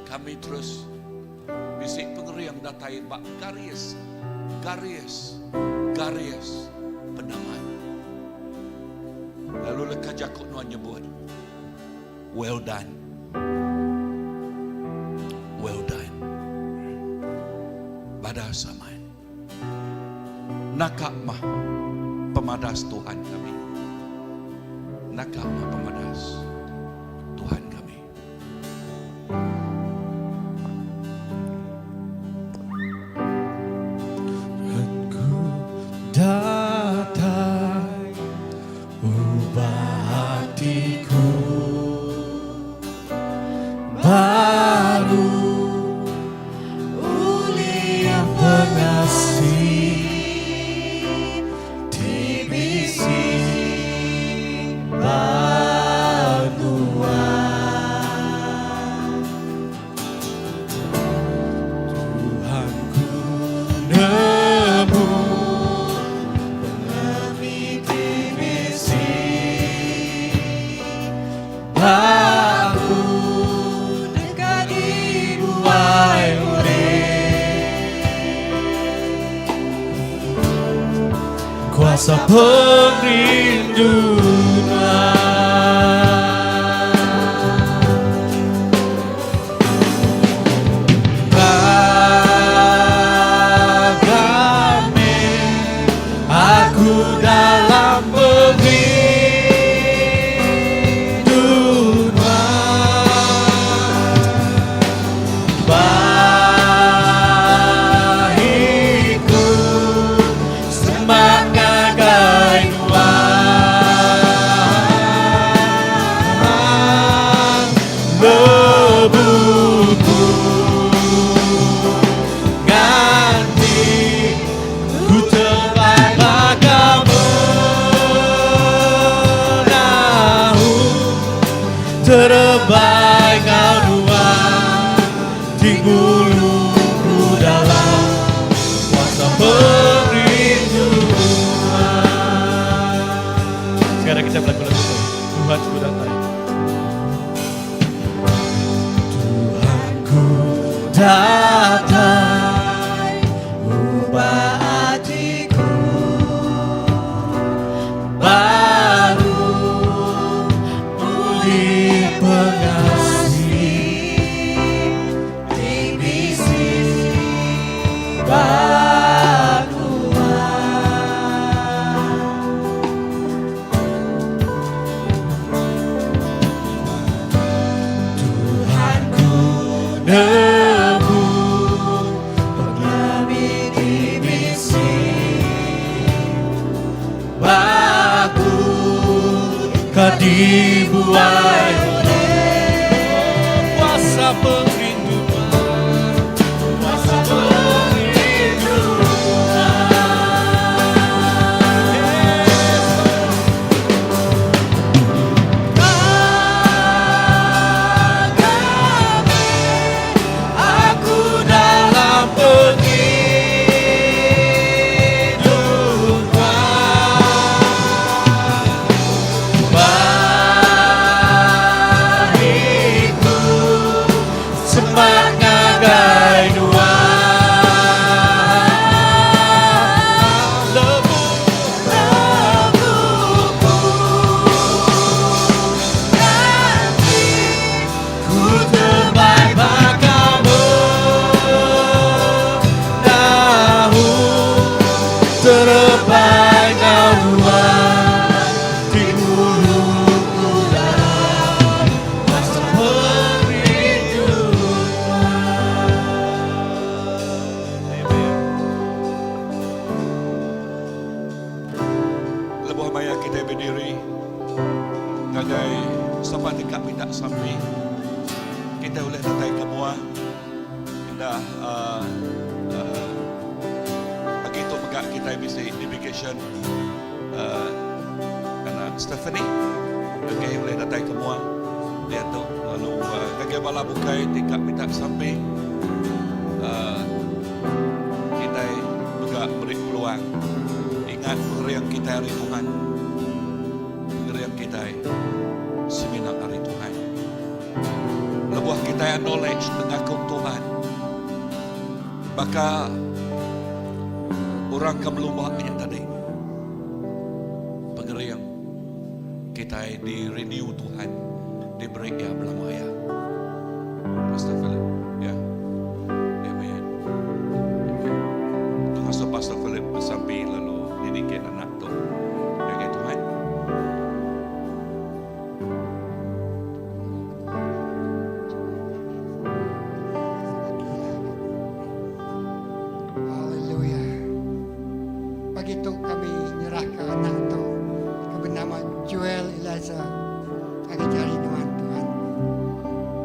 Kami terus bisi pengering datai ba garis garis garis penamat. Lalu leka jaku nuan nyebut, Well done. Well done. Badas amat. Naka mah pemadas Tuhan kami. Naka mah pemadas Tuhan kami. Ku datai ubah hatiku baru ulih pengasih ti bisi ba nuan. Tuhan ku nemu pengerti ti bisi ba aku deka dibuai oleh kuasa pengerindu Nuan. Gaga meh aku dalam pengerindu Nuan. Bai ku semak ngagai Nuan. Lebuh ku nganti ku terebai baka menahu terebai enggau Nuan ti ngulu ku dalam kuasa pengerindu Nuan. Sekarang kita belagu lagu tu. Tuhan ku datai. Tuhan ku datai ubah atiku baru ulih pengasih ti bisi ba nuan. Tuhan ku nemu pengerti ti bisi ba aku ka dibuai oleh Kuasa pengerindu kuasa pengerindu Nuan. Gaga meh aku dalam pengerindu Nuan. diri ngagai sapa ti ka minta sampi. Kitai ulih datai ke mua enda uhh uhh agi tu mega kitai bisi dedication uhh anak Stephanie agi ulih datai ke mua diatu lalu ngagai bala bukai ti ka minta sampi uhh kitai mega meri peluang ingat pengering kitai ari Tuhan pengering kitai semina ari Tuhan. Lebuh kitai acknowledge pengaku Tuhan baka orang ke belumba nya tadi pengering kitai di renew Tuhan diberi iya belama iya. Pastor Philip ya. Amen. Amen. Tu ngasuh Pastor Philip besampi lalu dedicate anak tu ngagai Tuhan. Haleluya. Pagi tu kami nyerahka anak tu ke benama Joel Eliza ngagai jari nuan Tuhan.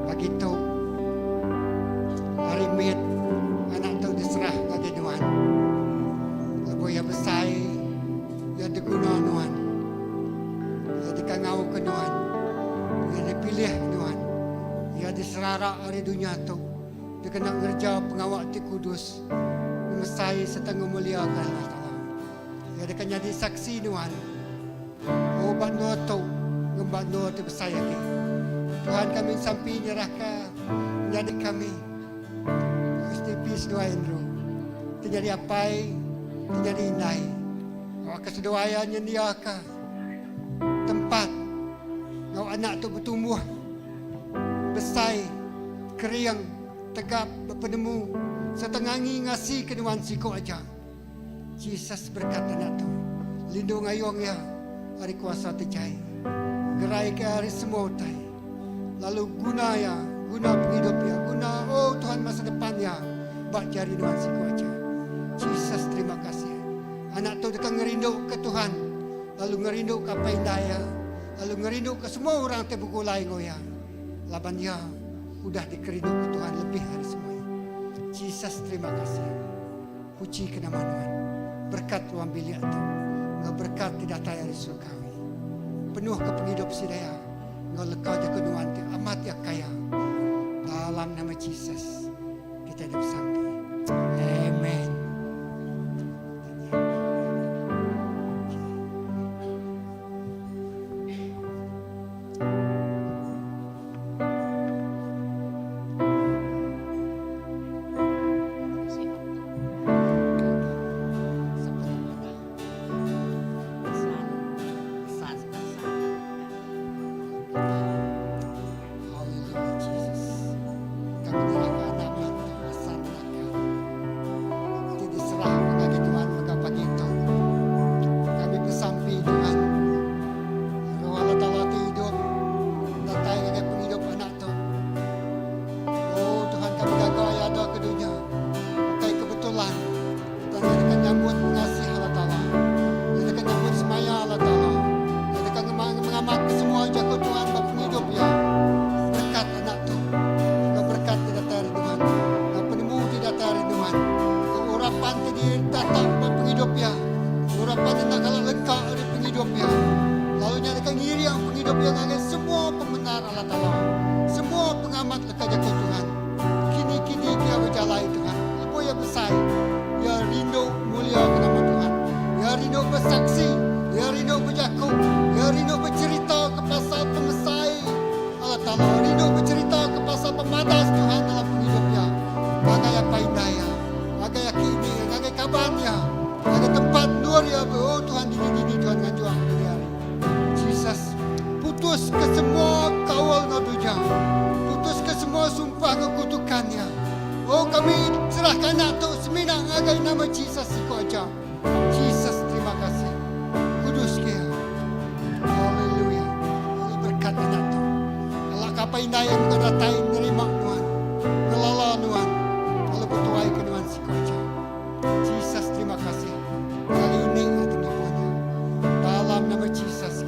Pagi tu hari mit anak tu diserah ngagai nuan. Lebuh iya besai iya diguna nuan. Iya dikangauka nuan. Iya dipilih nuan. Iya diserara ari dunya tu dikena ngereja pengawa ti kudus, ngemesai sereta ngemuliaka Allah Taala. Iya deka nyadi saksi nuan. Oh ba endur tu enggau ba endur ti besai agi. Tuhan kami sampi nyerahka menyadi kami STP seduai Andrew ti nyadi apai ti nyadi indai. Awakka seduai iya nyendiaka tempat enggau anak tu betumbuh besai, kering, tegap, bepenemu sereta ngangi ngasika nuan siku aja. Jesus berekat anak tu. Lindung ayung iya ari kuasa ti jai. Geraika iya ari semua utai. Lalu guna iya, guna pengidup iya, guna, oh Tuhan masa depan iya ba jari nuan siku aja. Jesus terima kasih. Anak tu deka ngerinduka Tuhan lalu ngerinduka apai indai iya lalu ngerinduka semua orang ti begulai enggau iya laban iya udah dikerinduka Tuhan lebih ari semua iya. Jesus terima kasih. Puji ke nama nuan. Berkat ruang bilik tu enggau berkat ti datai ari surgawi. Penuh ke pengidup sida iya enggau leka jaku nuan ti amat iya kaya. Dalam nama Jesus kitai dep besampi. Amen. Hallelujah Jesus. Kami nyerahka anak mit tu asal belakang. Ti diserah ngagai Tuhan mega pagi tu. Kami besampi Tuhan. Roh Allah Taala ti idup datai ngagai pengidup anak tu. Oh Tuhan kami gaga iya ada ke dunya. Ukai kebetulan tang iya deka nyambut pengasih Allah Taala. Iya deka nyambut semaya Allah Taala. Iya deka ngamatka semua jaku Tuhan ba pengidup iya. Berekat anak tu enggau berekat ti datai ari Nuan, enggau penemu ti datai ari Nuan, enggau urapan ti ditatak ba pengidup iya, urapan ti enda kala lengka ari pengidup iya. Lalu nya deka ngiring pengidup iya ngagai semua pemendar Allah Taala, semua pengamat leka jaku Tuhan. Kini-kini ke iya bejalai Tuhan, lebuh iya besai, iya rindu muliaka nama Tuhan. Iya rindu besaksi, iya rindu bejaku, iya rindu becherita ke pasal pemesai Allah Taala, rindu becherita ke pasal pemadas Tuhan dalam pengidup iya, ngagai apai indai iya, ngagai aki ini iya, ngagai kaban iya, ngagai tempat endur iya, oh Tuhan dini-dini Tuhan nganjung diri hari. Jesus putus ke semua kaul enggau dunya. Putus ke semua sumpah enggau kutukan iya. Oh kami serahka anak tu semina ngagai nama Jesus siku aja. Jesus terima kasih. Kudus ke iya. Haleluya. Lalu berkat anak tu. Alak ka apai indai iya mega datai nerima nuan. Ngelala nuan. Lalu betuai ke nuan siku aja. Jesus terima kasih. Kali ini ati ngibuh nya. Dalam nama Jesus.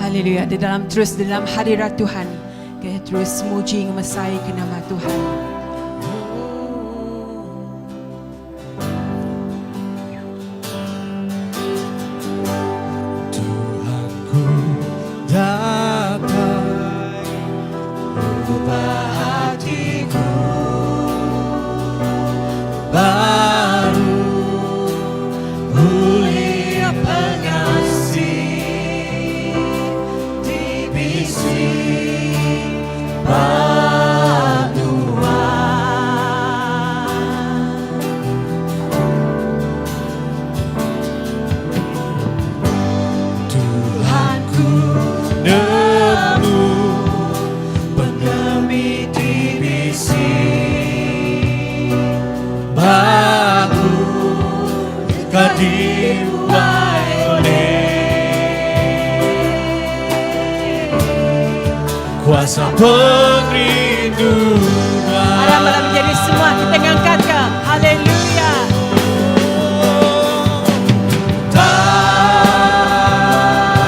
Haleluya. Di dalam terus di dalam hadirat Tuhan. Kita terus muji ngemesai ke nama Tuhan. Tuhanku datai ubah hatiku baru ulih pengasih ti bisi ba nuan. Tuhanku nemu pengemi ti bisi baku ka dibuai oleh kuasa pengrindu Aram bala menjadi semua kita ngangkat ke. Haleluya.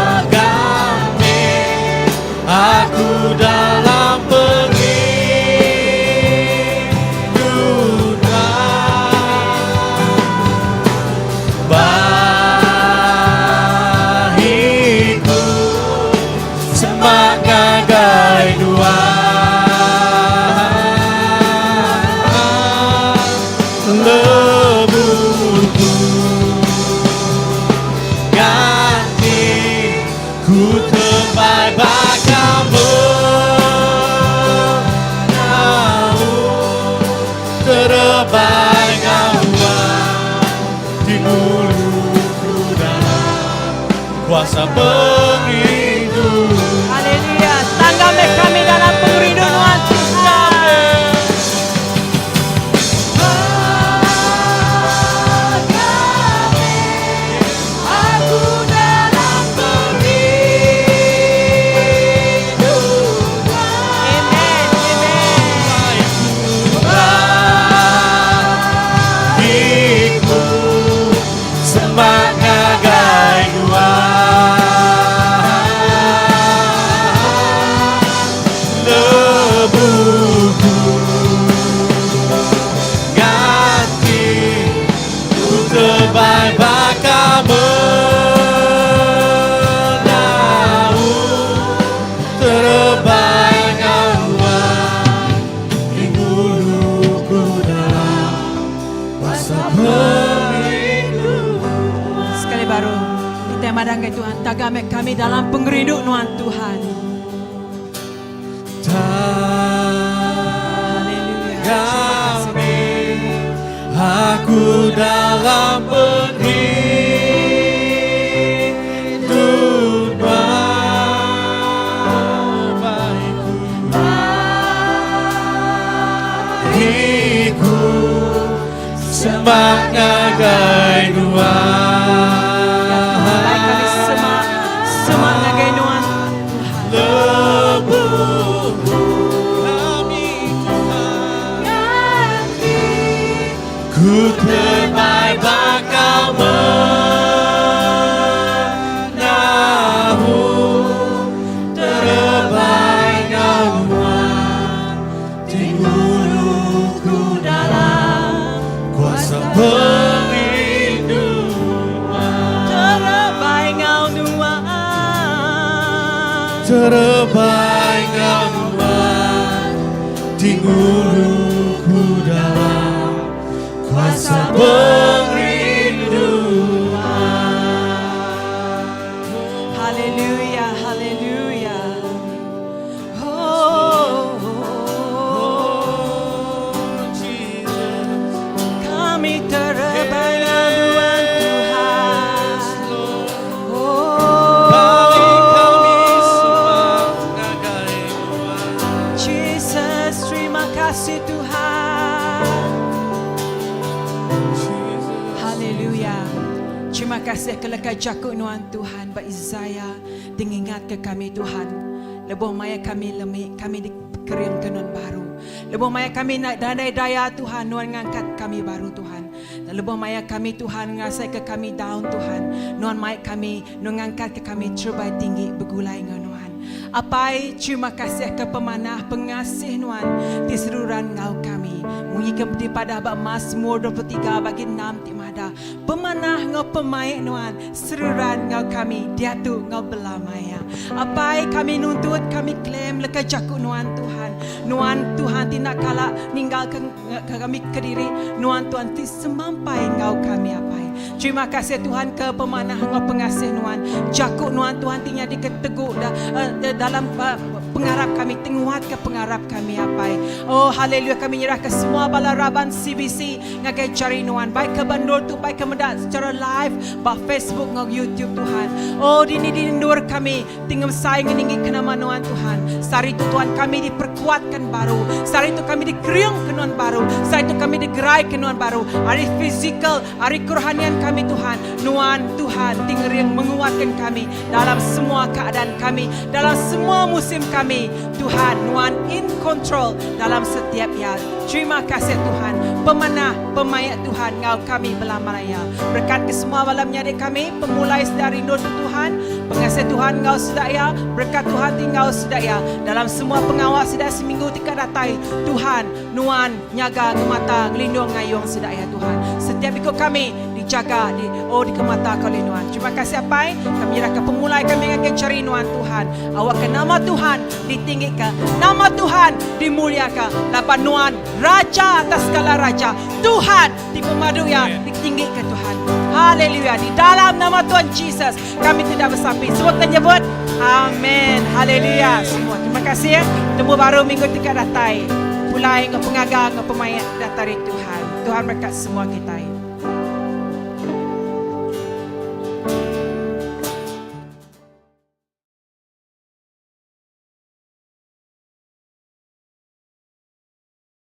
Tagame aku dalam pengrinduan Bahiku semak ngagai nuan Lebuhku ganti ku tebai baka menahu terebai ngawan di ulu dalam kuasa pengrindu. Haleluya. Tanggame kami dalam pengrindu nuan Tuhan. Aku dalam pengrindu. Amen. Amen. Bagiku semak ngagai nuan Lebuhku ganti ku tebai baka menahu terebai ngawan Inguluku dalam kuasa pengrindu. Sekali baru kita madangkan Tuhan tagame kami dalam pengrindu nuan Tuhan. Haleluya. Kami aku dalam pengrindu baikku Bagiku semak ngagai nuan. Ya Tuhan, baik kami semak semak ngagai nuan Tuhan. Lebuhku kami Tuhan Ku tebai baka menahu terebai ngawan Tinguluku dalam kuasa pengrindu. Terebai ngau nuan. Terebai ngawan Tinguluku dalam kuasa pengrindu. Haleluya, haleluya. Oh, kami terebai nuan Tuhan. Oh, Kami semak ngagai nuan. Jesus, terima kasih Tuhan. Haleluya. Terima kasih ke leka jaku nuan Tuhan ba Isaiah dingingat ke kami Tuhan. Lebuh maya kami lemi, kami dikering ke nuan baru. Lebuh maya kami nadai daya Tuhan, Nuan ngangkat kami baru Tuhan. Dan lebuh maya kami Tuhan ngasaika kami down Tuhan, Nuan mai kami, Nuan ngangkatka kami terebai tinggi begulai enggau Nuan. Apai, terima kasih ke pemanah pengasih Nuan ti seruran enggau kami. Munyi ke dipadah ba Masmur 23 bagi enam ti madah, Pemanah enggau pemaik Nuan seruran enggau kami diatu enggau belama iya. Apai, kami nuntut, kami claim leka jaku Nuan, Tuhan. Nuan, Tuhan ti enda kala ninggalka kami kediri. Nuan, Tuhan ti semampai enggau kami, Apai. Terima kasih Tuhan ke pemanah enggau pengasih Nuan. Jaku Nuan Tuhan ti nyadika tegu dalam pengarap kami, ti nguatka pengarap kami Apai. Oh haleluya kami nyerahka semua bala raban CBC ngagai jari Nuan baik ke ba endur tu baik ke meda secara live ba Facebook enggau YouTube Tuhan. Oh dini di endur kami Ti ngemesai ngeninggika nama Nuan Tuhan. Sehari tu Tuhan kami diperkuatkan baru. Sehari tu kami dikeringka Nuan baru. Sehari tu kami digeraika Nuan baru. Ari fizikal, ari kerohanian kami Tuhan. Nuan Tuhan ti ngering menguatkan kami dalam semua keadaan kami, dalam semua musim kami. Tuhan, Nuan in control dalam setiap iya. Terima kasih Tuhan. Pemanah pemaik Tuhan enggau kami belama raya. Berkat ke semua bala menyadi kami, pemulai sida rindu tu Tuhan. Pengasih Tuhan enggau sida iya, berekat Tuhan ti enggau sida iya dalam semua pengawa sida seminggu ti ka datai. Tuhan, Nuan nyaga ngemata ngelindung ngayung sida iya Tuhan. Setiap iku kami dijaga di oh dikemata ka oleh Nuan. Terima kasih Apai, kami nyerahka pemulai kami ngagai jari Nuan Tuhan. Awakka nama Tuhan ditinggika, nama Tuhan dimuliaka laban Nuan Raja atas segala raja. Tuhan ti pemadu iya ditinggika Tuhan. Haleluya. Di dalam nama Tuhan Jesus kami tidak besampi. Semua kita nyebut Amen. Haleluya. Semua. Terima kasih ya. Temu baru minggu ti ka datai. Pulai enggau pengaga enggau pemaik datai ari Tuhan. Tuhan berkat semua kitai.